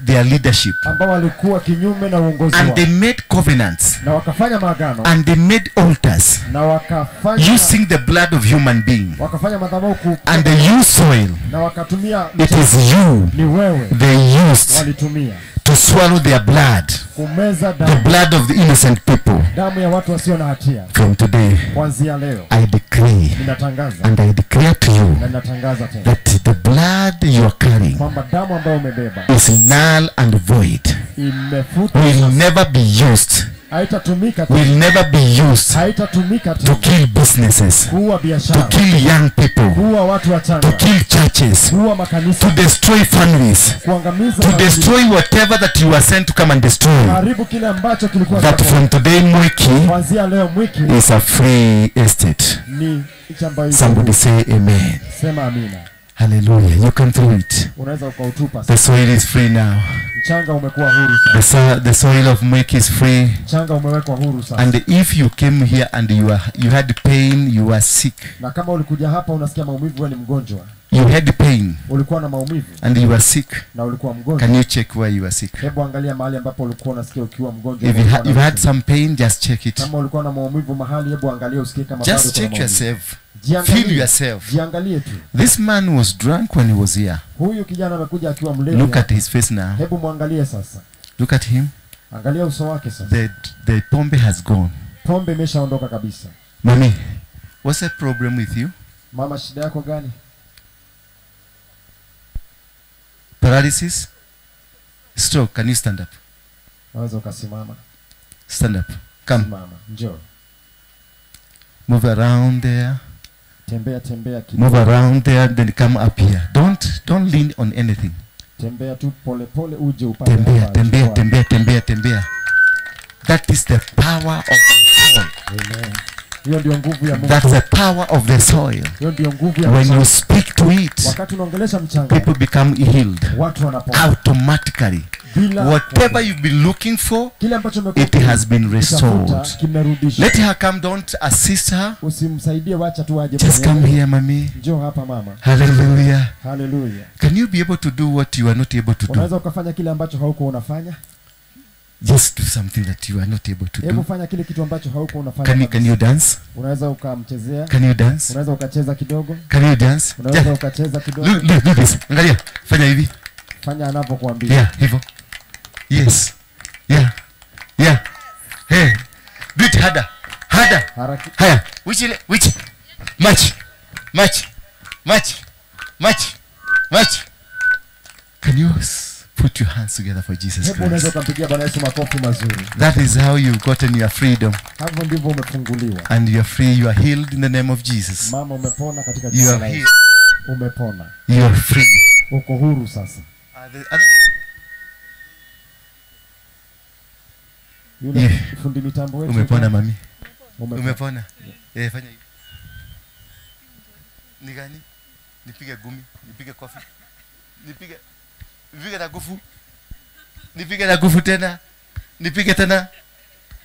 Speaker 4: their leadership.
Speaker 6: ambao walikuwa kinyume na uongozi
Speaker 4: And
Speaker 6: wao,
Speaker 4: they made covenants
Speaker 6: na wakafanya maagano
Speaker 4: and they made altars
Speaker 6: na wakafanya
Speaker 4: using the blood of human being.
Speaker 6: wakafanya madhabahu
Speaker 4: And they used soil.
Speaker 6: na wakatumia
Speaker 4: It is you
Speaker 6: ni wewe
Speaker 4: they used
Speaker 6: walitumia
Speaker 4: to swallow their blood,
Speaker 6: kumeza
Speaker 4: the
Speaker 6: damu,
Speaker 4: blood of the innocent people.
Speaker 6: damu ya watu wasio na hatia.
Speaker 4: From today,
Speaker 6: Kuanzia leo
Speaker 4: I decree decree
Speaker 6: Ninatangaza.
Speaker 4: And I declare to you
Speaker 6: Na ninatangaza tena
Speaker 4: that the blood you are carrying
Speaker 6: kwamba damu ambayo umebeba
Speaker 4: is null and void.
Speaker 6: imefutwa,
Speaker 4: Will never be used.
Speaker 6: haitatumika tena,
Speaker 4: Will never be used
Speaker 6: haitatumika
Speaker 4: to
Speaker 6: tena
Speaker 4: kill businesses,
Speaker 6: kuua
Speaker 4: to
Speaker 6: biashara,
Speaker 4: kill young people,
Speaker 6: kuua watu
Speaker 4: to
Speaker 6: wachanga,
Speaker 4: kill churches,
Speaker 6: kuua makanisa,
Speaker 4: to destroy families,
Speaker 6: kuangamiza
Speaker 4: to
Speaker 6: familia,
Speaker 4: destroy whatever that you are sent to come and destroy.
Speaker 6: kuharibu kile ambacho kilikuwa
Speaker 4: That
Speaker 6: chako.
Speaker 4: from today, Mwiki
Speaker 6: Kuanzia leo Mwiki
Speaker 4: is a free estate.
Speaker 6: ni nchi ambayo iko
Speaker 4: Somebody
Speaker 6: huru.
Speaker 4: say amen.
Speaker 6: Sema amina.
Speaker 4: Hallelujah. You can throw it.
Speaker 6: Unaweza ukautupa.
Speaker 4: The soil is free now.
Speaker 6: Mchanga umekuwa huru sasa.
Speaker 4: The soil of Mwiki is free.
Speaker 6: Mchanga umewekwa huru sasa.
Speaker 4: And if you came here and you had pain, you were sick.
Speaker 6: Na kama ulikuja hapa unasikia maumivu, wewe ni mgonjwa.
Speaker 4: You had pain
Speaker 6: Ulikuwa na maumivu
Speaker 4: and you were sick.
Speaker 6: na ulikuwa mgonjwa.
Speaker 4: Can you check where you are sick?
Speaker 6: Hebu angalia mahali ambapo ulikuwa unasikia ukiwa mgonjwa.
Speaker 4: If you had some pain, just check it.
Speaker 6: Kama ulikuwa na maumivu mahali, hebu angalia usikie kama bado
Speaker 4: Just
Speaker 6: kuna
Speaker 4: check
Speaker 6: maumivu.
Speaker 4: yourself.
Speaker 6: Jiangalie.
Speaker 4: Feel yourself.
Speaker 6: Jiangalie tu.
Speaker 4: This man was drunk when he was here.
Speaker 6: Huyu kijana amekuja akiwa mlevi.
Speaker 4: Look at his face now.
Speaker 6: Hebu muangalie sasa.
Speaker 4: Look at him.
Speaker 6: Angalia uso wake sasa.
Speaker 4: The pombe has gone.
Speaker 6: Pombe imeshaondoka kabisa.
Speaker 4: Mami, what's the problem with you?
Speaker 6: Mama, shida yako gani?
Speaker 4: Paralysis? Stroke. Can you stand up?
Speaker 6: Unaweza ukasimama.
Speaker 4: Stand up. Come.
Speaker 6: Simama. Njoo.
Speaker 4: Move around there.
Speaker 6: Tembea tembea kidogo.
Speaker 4: Move around there, then come up here. Don't lean on anything.
Speaker 6: Tembea tu pole pole uje upande
Speaker 4: Tembea,
Speaker 6: hapa.
Speaker 4: tembea, tembea, tembea, tembea. That is the power of the soil.
Speaker 6: Amen. Hiyo ndio nguvu ya Mungu.
Speaker 4: That's the power of the soil.
Speaker 6: Hiyo ndio nguvu ya
Speaker 4: When you
Speaker 6: mchanga.
Speaker 4: speak to it,
Speaker 6: Wakati unaongelesha mchanga,
Speaker 4: people become healed
Speaker 6: watu wanapona.
Speaker 4: automatically.
Speaker 6: Bila
Speaker 4: Whatever you've been looking for,
Speaker 6: kile ambacho umekuwa
Speaker 4: it has been restored.
Speaker 6: ukitafuta, kimerudishwa.
Speaker 4: Let her come. Don't assist her.
Speaker 6: Usimsaidie, wacha tu aje.
Speaker 4: Just
Speaker 6: mwenyewe.
Speaker 4: come here, mommy.
Speaker 6: Njoo hapa mama.
Speaker 4: Hallelujah.
Speaker 6: Hallelujah.
Speaker 4: Can you be able to do what you are not able to do?
Speaker 6: Unaweza ukafanya kile ambacho haukuwa unafanya.
Speaker 4: Just do something that you are not able to
Speaker 6: Hebu
Speaker 4: do.
Speaker 6: fanya kile kitu ambacho haukuwa unafanya.
Speaker 4: Can you dance?
Speaker 6: Unaweza ukamchezea.
Speaker 4: Can you dance?
Speaker 6: Unaweza ukacheza kidogo.
Speaker 4: Can you dance?
Speaker 6: Unaweza
Speaker 4: Yeah.
Speaker 6: ukacheza kidogo.
Speaker 4: Look, do this. Angalia. Fanya hivi.
Speaker 6: Fanya anavyokuambia.
Speaker 4: Yeah, hivyo. Yes. Yeah. Yeah. Hey. Do it harder. Harder.
Speaker 6: Haraki.
Speaker 4: Haya. Which match. Match. Match. Match. Match. Can you put your hands together for Jesus
Speaker 6: Hebu unaweza
Speaker 4: Christ?
Speaker 6: ukampigia Bwana Yesu makofi mazuri.
Speaker 4: That is how you've gotten your freedom.
Speaker 6: Hapo ndivyo umefunguliwa.
Speaker 4: And you are free, you are healed in the name of Jesus.
Speaker 6: Mama, umepona katika
Speaker 4: You
Speaker 6: jina
Speaker 4: are
Speaker 6: la Yesu.
Speaker 4: healed.
Speaker 6: Umepona.
Speaker 4: You are free.
Speaker 6: Uko huru sasa. Yule
Speaker 4: Yeah.
Speaker 6: fundi mitambo wetu.
Speaker 4: Umepona mami?
Speaker 6: Umepona.
Speaker 4: Umepona? Eh, fanya hivi. Ni gani? Nipige gumi, nipige kofi. Nipige na gufu. Nipige na gufu tena. Nipige tena.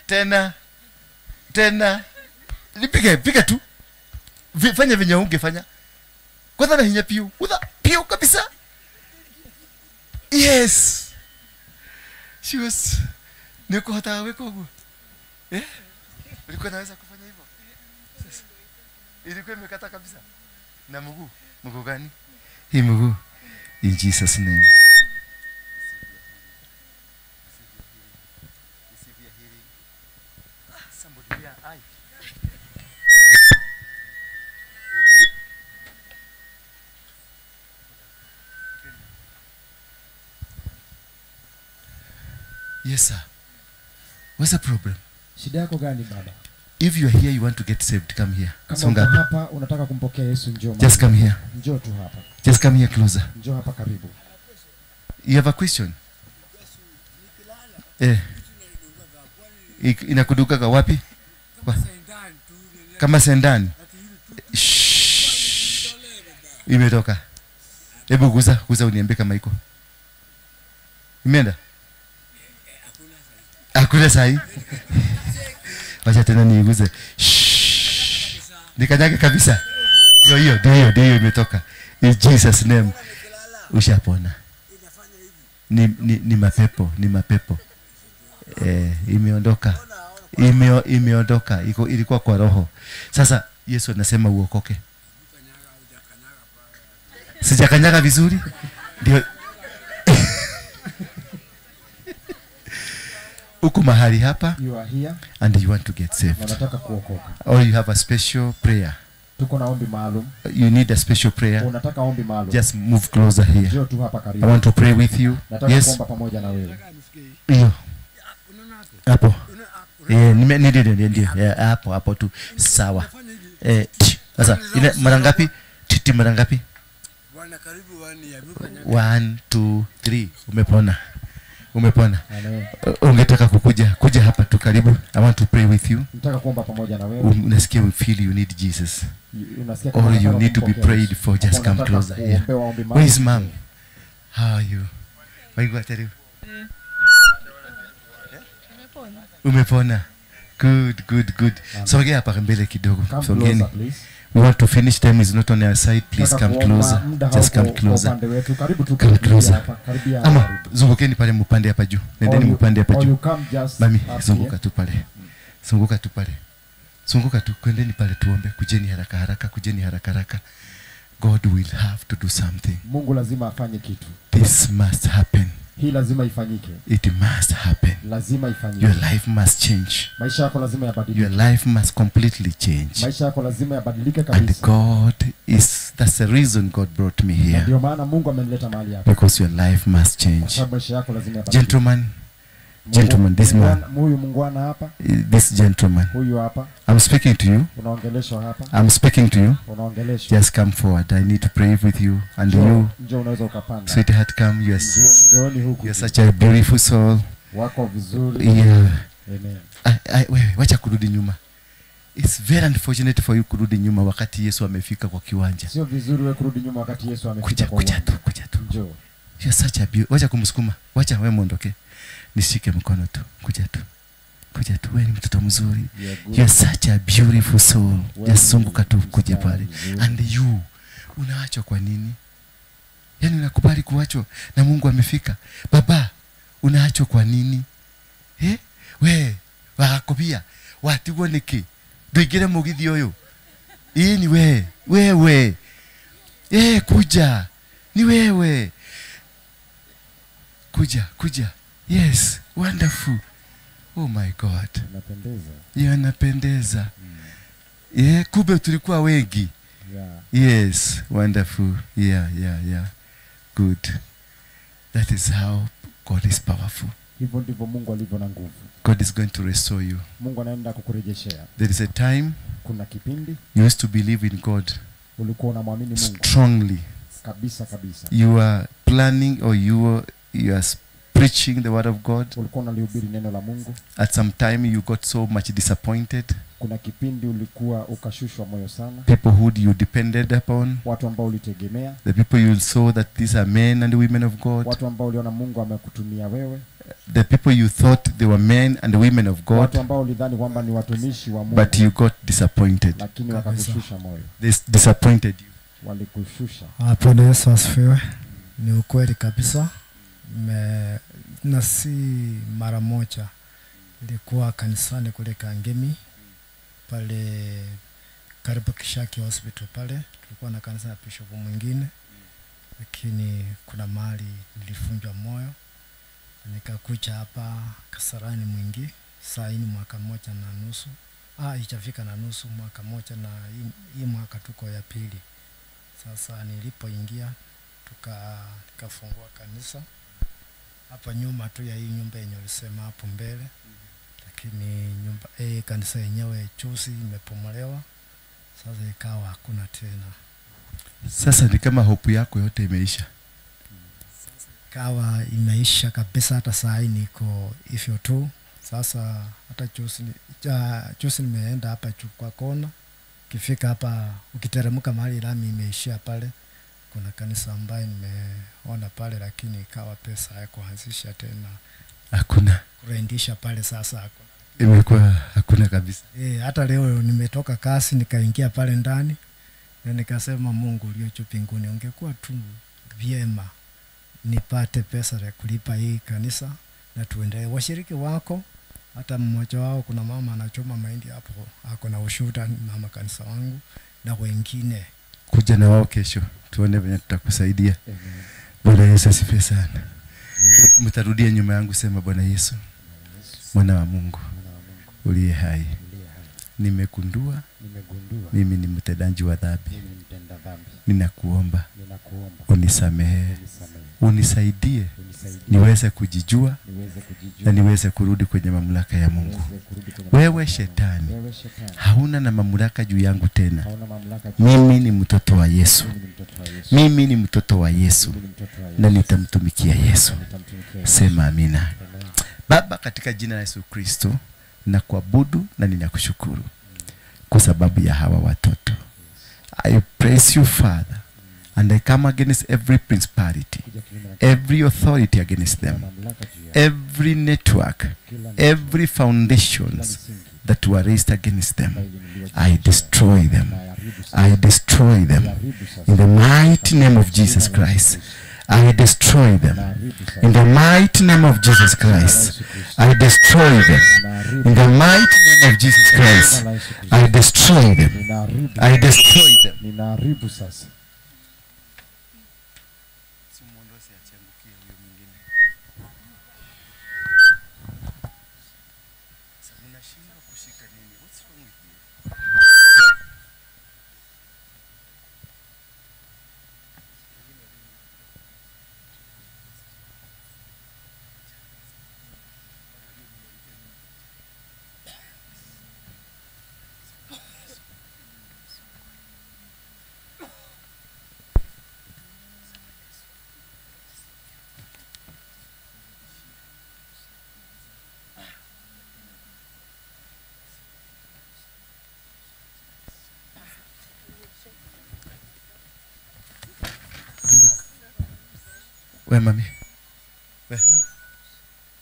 Speaker 4: Tena. Tena. Nipige, piga tu. Fanya venye ungefanya. Kwanza na hinya piu. Udha piu kabisa. Yes. She was niko hata weko huko. Eh? Ulikuwa unaweza kufanya hivyo? Sasa. Ilikuwa imekata kabisa. Na mguu, mguu gani? Hii mguu. In Jesus name. Yes, sir. What's the problem?
Speaker 6: Shida yako gani baba?
Speaker 4: If you are here, you want to get saved, come here.
Speaker 6: Kama
Speaker 4: Songa
Speaker 6: uko
Speaker 4: hapa.
Speaker 6: hapa unataka kumpokea Yesu, njoo.
Speaker 4: Just come here.
Speaker 6: Njoo tu hapa.
Speaker 4: Just come here closer.
Speaker 6: Njoo hapa karibu.
Speaker 4: You have a question? Eh. Inakudukaga wapi? Kama sendani. Shh. Imetoka. Hebu guza, guza uniambie kama iko. Imeenda? Hakuna sahi. Wacha tena niiguze. Shh. Nikanyage kabisa. Ndio hiyo, ndio hiyo, ndio hiyo imetoka. In Jesus name. Ushapona. Ni mapepo, ni mapepo. Imeondoka. Imeondoka. Iko ilikuwa kwa roho. Sasa Yesu anasema uokoke. Sijakanyaga vizuri? Ndio. Uko mahali hapa.
Speaker 6: You are here
Speaker 4: and you want to get saved.
Speaker 6: Unataka kuokoka.
Speaker 4: Or you have a special prayer.
Speaker 6: Tuko na ombi maalum.
Speaker 4: You need a special prayer.
Speaker 6: Unataka ombi maalum.
Speaker 4: Just move closer here.
Speaker 6: Njoo tu hapa karibu.
Speaker 4: I want to pray with you.
Speaker 6: Nataka
Speaker 4: Yes.
Speaker 6: kuomba pamoja na wewe.
Speaker 4: Hiyo. Hapo. Ndio. Hapo hapo tu. Sawa. Sasa ile mara ngapi? Titi mara ngapi?
Speaker 7: Bwana karibu
Speaker 4: 1 2 3. Umepona. Umepona.
Speaker 6: Amen.
Speaker 4: Ungetaka kukuja, kuja hapa tu karibu. I want to pray with you.
Speaker 6: Nataka kuomba pamoja na wewe.
Speaker 4: Unasikia you feel you need Jesus.
Speaker 6: Unasikia kama
Speaker 4: Or you
Speaker 6: unataka
Speaker 4: need to be
Speaker 6: kumpokea
Speaker 4: prayed
Speaker 6: Yesu.
Speaker 4: for. Just come
Speaker 6: Unataka
Speaker 4: closer here.
Speaker 6: kuombewa ombi
Speaker 4: Where is
Speaker 6: maalum.
Speaker 4: mom? How are you? Waigua taribu. Umepona. Good, good, good. Sogea hapa mbele kidogo.
Speaker 6: Come
Speaker 4: Sogeni.
Speaker 6: closer, please.
Speaker 4: We want to finish. Time is not on our side. Please
Speaker 6: Nataka
Speaker 4: come
Speaker 6: kuomba,
Speaker 4: closer.
Speaker 6: muda
Speaker 4: Just
Speaker 6: hauko
Speaker 4: come
Speaker 6: kwa
Speaker 4: closer.
Speaker 6: upande wetu. Karibu tu
Speaker 4: Come
Speaker 6: karibia
Speaker 4: closer.
Speaker 6: hapa, karibia
Speaker 4: Ama
Speaker 6: hapa.
Speaker 4: zungukeni pale mpande hapa juu. Nendeni mpande hapa
Speaker 6: Or
Speaker 4: juu.
Speaker 6: you come just
Speaker 4: Mami,
Speaker 6: up
Speaker 4: zunguka
Speaker 6: here.
Speaker 4: tu pale. Zunguka tu pale. Zunguka tu, kwendeni pale tuombe. Kujeni haraka haraka, kujeni haraka haraka. God will have to do something.
Speaker 6: Mungu lazima afanye kitu.
Speaker 4: This must happen.
Speaker 6: Hii lazima ifanyike.
Speaker 4: It must happen.
Speaker 6: Lazima ifanyike.
Speaker 4: Your life must change.
Speaker 6: Maisha yako lazima yabadilike.
Speaker 4: Your life must completely change.
Speaker 6: Maisha yako lazima yabadilike
Speaker 4: And
Speaker 6: kabisa.
Speaker 4: God is, that's the reason God brought me
Speaker 6: Na
Speaker 4: here.
Speaker 6: ndio maana Mungu amenileta mahali hapa.
Speaker 4: Because your life must
Speaker 6: Kwa
Speaker 4: change.
Speaker 6: sababu maisha yako lazima yabadilike.
Speaker 4: Gentlemen, gentlemen, this man,
Speaker 6: Huyu mungwana hapa,
Speaker 4: this gentleman,
Speaker 6: huyu hapa,
Speaker 4: I'm speaking to you.
Speaker 6: unaongeleshwa hapa,
Speaker 4: I'm speaking to you.
Speaker 6: unaongeleshwa.
Speaker 4: Just come forward. I need to pray with you and
Speaker 6: Njoo,
Speaker 4: you.
Speaker 6: njoo unaweza ukapanda.
Speaker 4: Sweetheart, come. You are,
Speaker 6: Njooni huku.
Speaker 4: you are such a beautiful soul.
Speaker 6: Wako vizuri.
Speaker 4: Yeah.
Speaker 6: Amen.
Speaker 4: Wewe, wacha kurudi nyuma. It's very unfortunate for you kurudi nyuma wakati Yesu amefika kwa kiwanja.
Speaker 6: Sio vizuri wewe kurudi nyuma wakati Yesu amefika
Speaker 4: Kuja,
Speaker 6: kwa
Speaker 4: kuja
Speaker 6: uwanja.
Speaker 4: tu, kuja tu.
Speaker 6: Njoo.
Speaker 4: You are such a beautiful. Wacha kumsukuma. Wacha wewe muondoke. Nishike mkono tu. Kuja tu. Kuja tu. Wewe ni mtoto mzuri.
Speaker 6: You are good.
Speaker 4: You are such a beautiful soul.
Speaker 6: Wewe
Speaker 4: Just
Speaker 6: ni
Speaker 4: zunguka tu kuja
Speaker 6: msichana
Speaker 4: pale.
Speaker 6: mzuri.
Speaker 4: And you unaachwa kwa nini? Yaani unakubali kuachwa na Mungu amefika. Baba, unaachwa kwa nini? We, wakakobia. Watigwo niki? Nduingire mugithi uyu. Ii ni we, wewe. Kuja. Ni wewe. Kuja, kuja. Yes, wonderful. Oh my God.
Speaker 6: Unapendeza.
Speaker 4: Yanapendeza. Kumbe tulikuwa wengi.
Speaker 6: Yeah.
Speaker 4: Yes, wonderful. Yeah, yeah, yeah. Good. That is how God is powerful.
Speaker 6: Hivyo ndivyo Mungu alivyo na nguvu.
Speaker 4: God is going to restore you.
Speaker 6: Mungu anaenda kukurejeshea.
Speaker 4: There is a time
Speaker 6: Kuna kipindi
Speaker 4: you used to believe in God
Speaker 6: ulikuwa unamwamini Mungu
Speaker 4: strongly.
Speaker 6: kabisa kabisa.
Speaker 4: You are planning or you are preaching the word of God.
Speaker 6: Ulikuwa unalihubiri neno la Mungu.
Speaker 4: At some time you got so much disappointed.
Speaker 6: Kuna kipindi ulikuwa ukashushwa moyo sana.
Speaker 4: People who you depended upon,
Speaker 6: Watu ambao ulitegemea,
Speaker 4: the people you saw that these are men and women of God,
Speaker 6: watu ambao uliona Mungu amekutumia wewe,
Speaker 4: the people you thought they were men and women of God,
Speaker 6: watu ambao ulidhani kwamba ni watumishi wa Mungu,
Speaker 4: but you got disappointed.
Speaker 6: lakini wakakushusha moyo,
Speaker 4: They disappointed you.
Speaker 6: walikushusha.
Speaker 8: Bwana Yesu asifiwe. Ni ukweli kabisa. Na si mara moja. Nilikuwa kanisani kule Kangemi pale karibu Kishaki Hospital pale, tulikuwa na kanisa ya bishop mwingine, lakini kuna mahali nilifunjwa moyo nikakuja hapa Kasarani Mwingi. Saa hii ni mwaka moja na nusu, haijafika na nusu, mwaka moja na hii mwaka tuko ya pili. Sasa nilipoingia tukafungua kanisa hapa nyuma tu ya hii nyumba yenye ulisema hapo mbele, lakini nyumba kanisa yenyewe chusi imepomolewa, sasa ikawa hakuna tena.
Speaker 4: Sasa ni kama hope yako yote imeisha.
Speaker 8: Ikawa imeisha kabisa, hata saa hii niko hivyo tu. Sasa hata chusi nimeenda hapa kwa kona, ukifika hapa ukiteremka mahali lami imeishia pale, kuna kanisa ambaye nimeona pale, lakini ikawa pesa ya kuanzisha tena
Speaker 4: hakuna,
Speaker 8: kurendisha pale sasa hakuna.
Speaker 4: Imekuwa hakuna kabisa.
Speaker 8: Hata leo nimetoka kasi nikaingia pale ndani na nikasema, Mungu ulio juu mbinguni, ungekuwa tu vyema nipate pesa ya kulipa hii kanisa na tuendelee. Washiriki wako hata mmoja wao, kuna mama anachoma mahindi hapo, ako na ushuhuda, mama kanisa wangu na wengine.
Speaker 4: Kuja na wao kesho tuone venye tutakusaidia. Bwana Yesu asifiwe sana. Mtarudia nyuma yangu, sema Bwana Yesu, mwana wa Mungu uliye hai, Nimegundua mimi ni mtendaji wa dhambi. Ninakuomba unisamehe, unisaidie niweze kujijua na niweze kurudi kwenye mamlaka ya Mungu. Wewe shetani hauna na mamlaka juu yangu tena. Mimi ni mtoto wa Yesu. Mimi ni mtoto wa Yesu na nitamtumikia Yesu. Sema amina. Baba, katika jina la Yesu Kristo nakuabudu na ninakushukuru kwa sababu ya hawa watoto. I praise you, Father, and I come against every principality, every authority against them, every network, every foundations that were raised against them. I destroy them. I destroy them. In the mighty name of Jesus Christ, I destroy them. In the mighty name of Jesus Christ, I destroy them. In the mighty name of Jesus Christ, I destroy them. I destroy them. We mami, we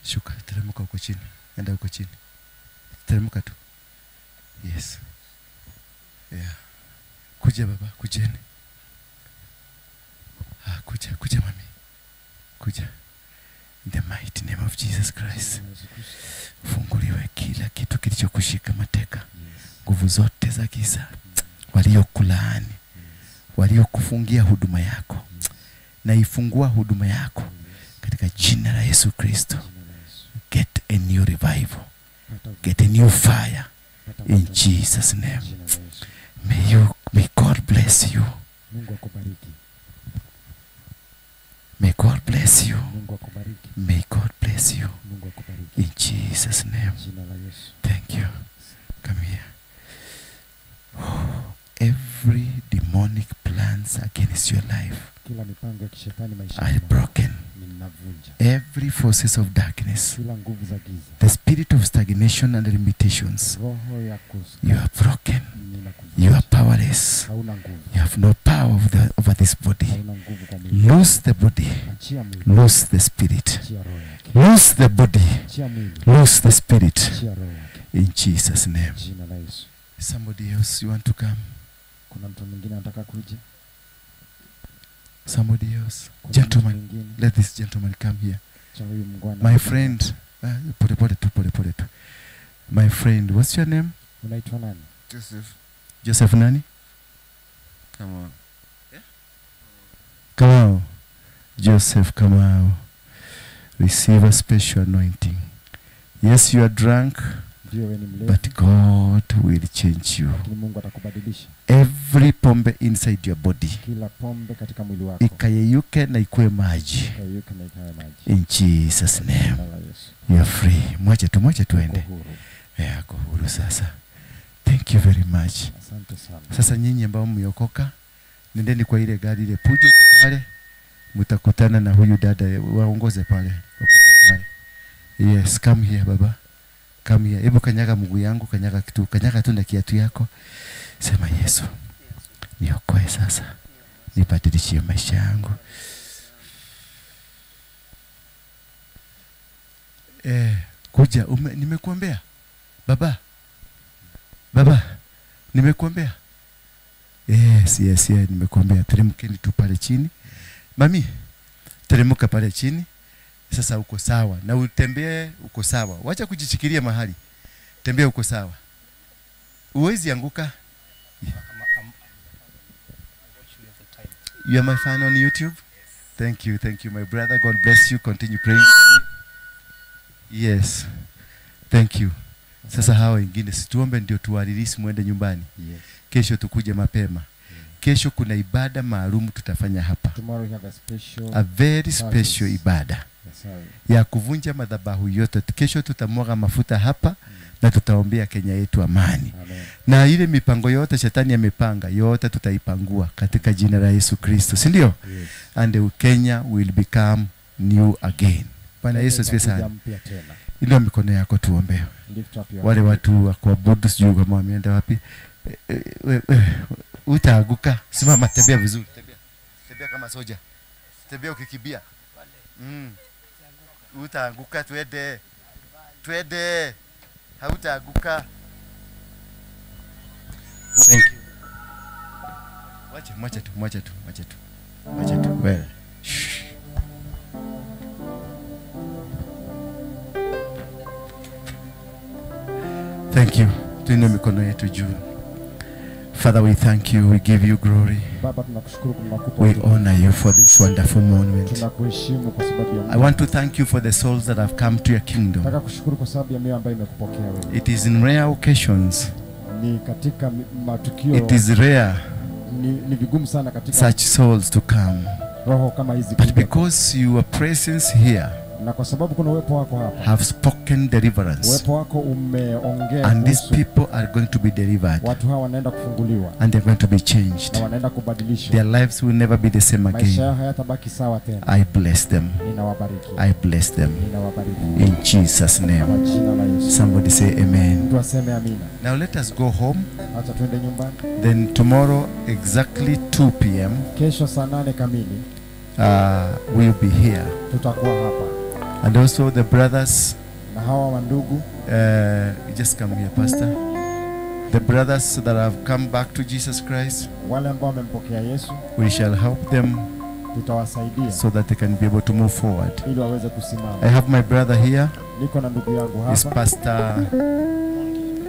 Speaker 4: shuka, teremka huko chini, enda huko chini, teremka tu. Yes, yeah. Kuja baba, kujeni. Ah, kuja, kuja mami, kuja. In the mighty name of Jesus Christ, funguliwe kila kitu kilichokushika mateka, nguvu zote za giza, waliokulaani, waliokufungia huduma yako, na ifungua huduma yako katika jina la Yesu Kristo. Get a new revival. Get a new fire in Jesus' name. May God bless you. May God bless you. May God bless you. In Jesus' name. Thank you. Come here. Every demonic plans against your life are broken. Every forces of darkness, the spirit of stagnation and limitations, you are broken. You are powerless. You have no power over this body. Lose the body. Lose the spirit. Lose the body. Lose the spirit. In Jesus' name. Somebody else, you want to come? Somebody else. Gentleman, let this gentleman come here. My friend, pole tu. My friend, what's your name?
Speaker 7: Joseph.
Speaker 4: Joseph nani?
Speaker 7: Kamau.
Speaker 4: Yeah? Kamau. Joseph Kamau. Receive a special anointing. Yes, you are drunk, but God will change you. Every pombe inside your body ikayeyuke na ikue maji. In Jesus' name. You are free. Mwache tu ende. Ako huru sasa. Thank you very much. Sasa nyinyi ambao mmeokoka, nendeni kwa ile gari ile Peugeot pale, mtakutana na huyu dada, waongoze pale. Yes, come here baba. Come here. Hebu kanyaga mguu yangu, kanyaga kitu, kanyaga tu na kiatu yako. Sema Yesu, niokoe sasa. Nibadilishie maisha yangu. Kuja, nimekuombea. Baba. Baba, nimekuombea. Yes, yes, yes, nimekuombea. Teremkeni tu pale chini. Mami, teremka pale chini. Sasa uko sawa. Na utembee uko sawa. Wacha kujishikilia mahali. Tembea uko sawa. Uwezi anguka. You are my fan on YouTube? Yes. Thank you, my brother. God bless you. Continue praying for me. Yes. Thank you. Sasa hawa wengine situombe ndio tuwarilisi muende nyumbani.
Speaker 6: Yes.
Speaker 4: Kesho tukuje mapema. Kesho kuna ibada maalum tutafanya hapa.
Speaker 6: Tomorrow we have a special
Speaker 4: A very special
Speaker 6: service.
Speaker 4: ibada
Speaker 6: Sorry.
Speaker 4: ya kuvunja madhabahu yote. Kesho tutamwaga mafuta hapa na tutaombea Kenya yetu amani.
Speaker 6: Amen.
Speaker 4: Na ile mipango yote shetani amepanga yote tutaipangua katika jina la Yesu Kristo, si ndio?
Speaker 6: Yes.
Speaker 4: And Kenya will become new again. Bwana Yesu asifiwe
Speaker 6: Itakuja
Speaker 4: sana.
Speaker 6: mpya tena.
Speaker 4: Inua mikono yako tuombe.
Speaker 6: Lift up your
Speaker 4: Wale
Speaker 6: hand.
Speaker 4: watu wa kuabudu sijui kama wameenda wapi. Utaaguka. Simama, tembea vizuri. Tembea. Tembea kama soja. Tembea ukikimbia. Utaanguka, twende. Twende. Hautaaguka. Thank you. Wacha, mwacha tu, mwacha tu, mwacha tu. Mwacha tu. Well. Shh. Thank you. Tuinue mikono yetu juu. Father, we thank you. We give you glory.
Speaker 6: Baba, tunakushukuru, tunakupa
Speaker 4: We
Speaker 6: utukufu.
Speaker 4: honor you for this wonderful moment.
Speaker 6: Tunakuheshimu kwa sababu ya
Speaker 4: I want to thank you for the souls that have come to your kingdom.
Speaker 6: Nataka kushukuru kwa sababu ya mioyo ambayo imekupokea wewe.
Speaker 4: It is in rare occasions.
Speaker 6: Ni katika matukio
Speaker 4: It is rare
Speaker 6: ni vigumu sana katika
Speaker 4: such souls to come.
Speaker 6: roho kama hizi
Speaker 4: But
Speaker 6: kuja.
Speaker 4: because your presence here
Speaker 6: Na kwa sababu kuna uwepo wako hapa,
Speaker 4: have spoken deliverance,
Speaker 6: uwepo wako umeongea
Speaker 4: and these
Speaker 6: kuhusu
Speaker 4: people are going to be delivered,
Speaker 6: watu hawa wanaenda kufunguliwa
Speaker 4: and they're going to be changed.
Speaker 6: na wanaenda kubadilishwa.
Speaker 4: Their lives will never be the same
Speaker 6: Maisha
Speaker 4: again.
Speaker 6: yao hayatabaki sawa tena.
Speaker 4: I bless them.
Speaker 6: Ninawabariki.
Speaker 4: I bless them.
Speaker 6: Ninawabariki.
Speaker 4: In Jesus'
Speaker 6: Kwa
Speaker 4: name.
Speaker 6: jina la Yesu.
Speaker 4: Somebody say amen.
Speaker 6: Mtu aseme amina.
Speaker 4: Now let us go home.
Speaker 6: Acha tuende nyumbani.
Speaker 4: Then tomorrow, exactly 2 p.m.,
Speaker 6: Kesho saa 8 kamili
Speaker 4: we'll be here.
Speaker 6: tutakuwa hapa.
Speaker 4: And also the brothers,
Speaker 6: Na hawa wandugu
Speaker 4: just come here, Pastor. The brothers that have come back to Jesus Christ,
Speaker 6: wale ambao wamempokea Yesu
Speaker 4: we shall help them
Speaker 6: tutawasaidia
Speaker 4: so that they can be able to move forward.
Speaker 6: ili waweze kusimama.
Speaker 4: I have my brother here.
Speaker 6: Niko na ndugu yangu
Speaker 4: It's
Speaker 6: hapa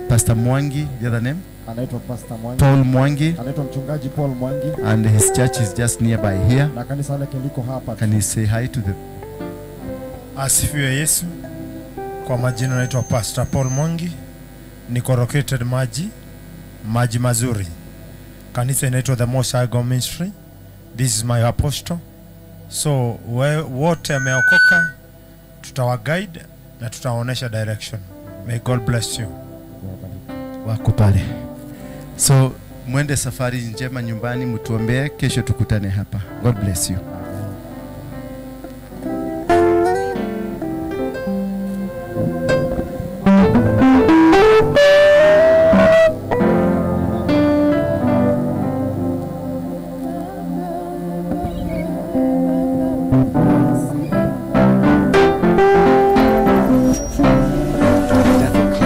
Speaker 4: Pastor Mwangi, the other name,
Speaker 6: anaitwa Pastor Mwangi,
Speaker 4: Paul Mwangi,
Speaker 6: anaitwa mchungaji Paul Mwangi
Speaker 4: and his church is just nearby here.
Speaker 6: na kanisa lake liko hapa.
Speaker 4: Can you say hi to the
Speaker 9: Asifiwe Yesu. Kwa majina naitwa Pastor Paul Mwangi, niko located Maji Mazuri. Kanisa inaitwa The Most High God Ministry. This is my apostle. So wote ameokoka, tutawa guide na tutawaonesha direction. May God bless you.
Speaker 4: wako pale. So mwende safari njema nyumbani, mtuombee. Kesho tukutane hapa. God bless you.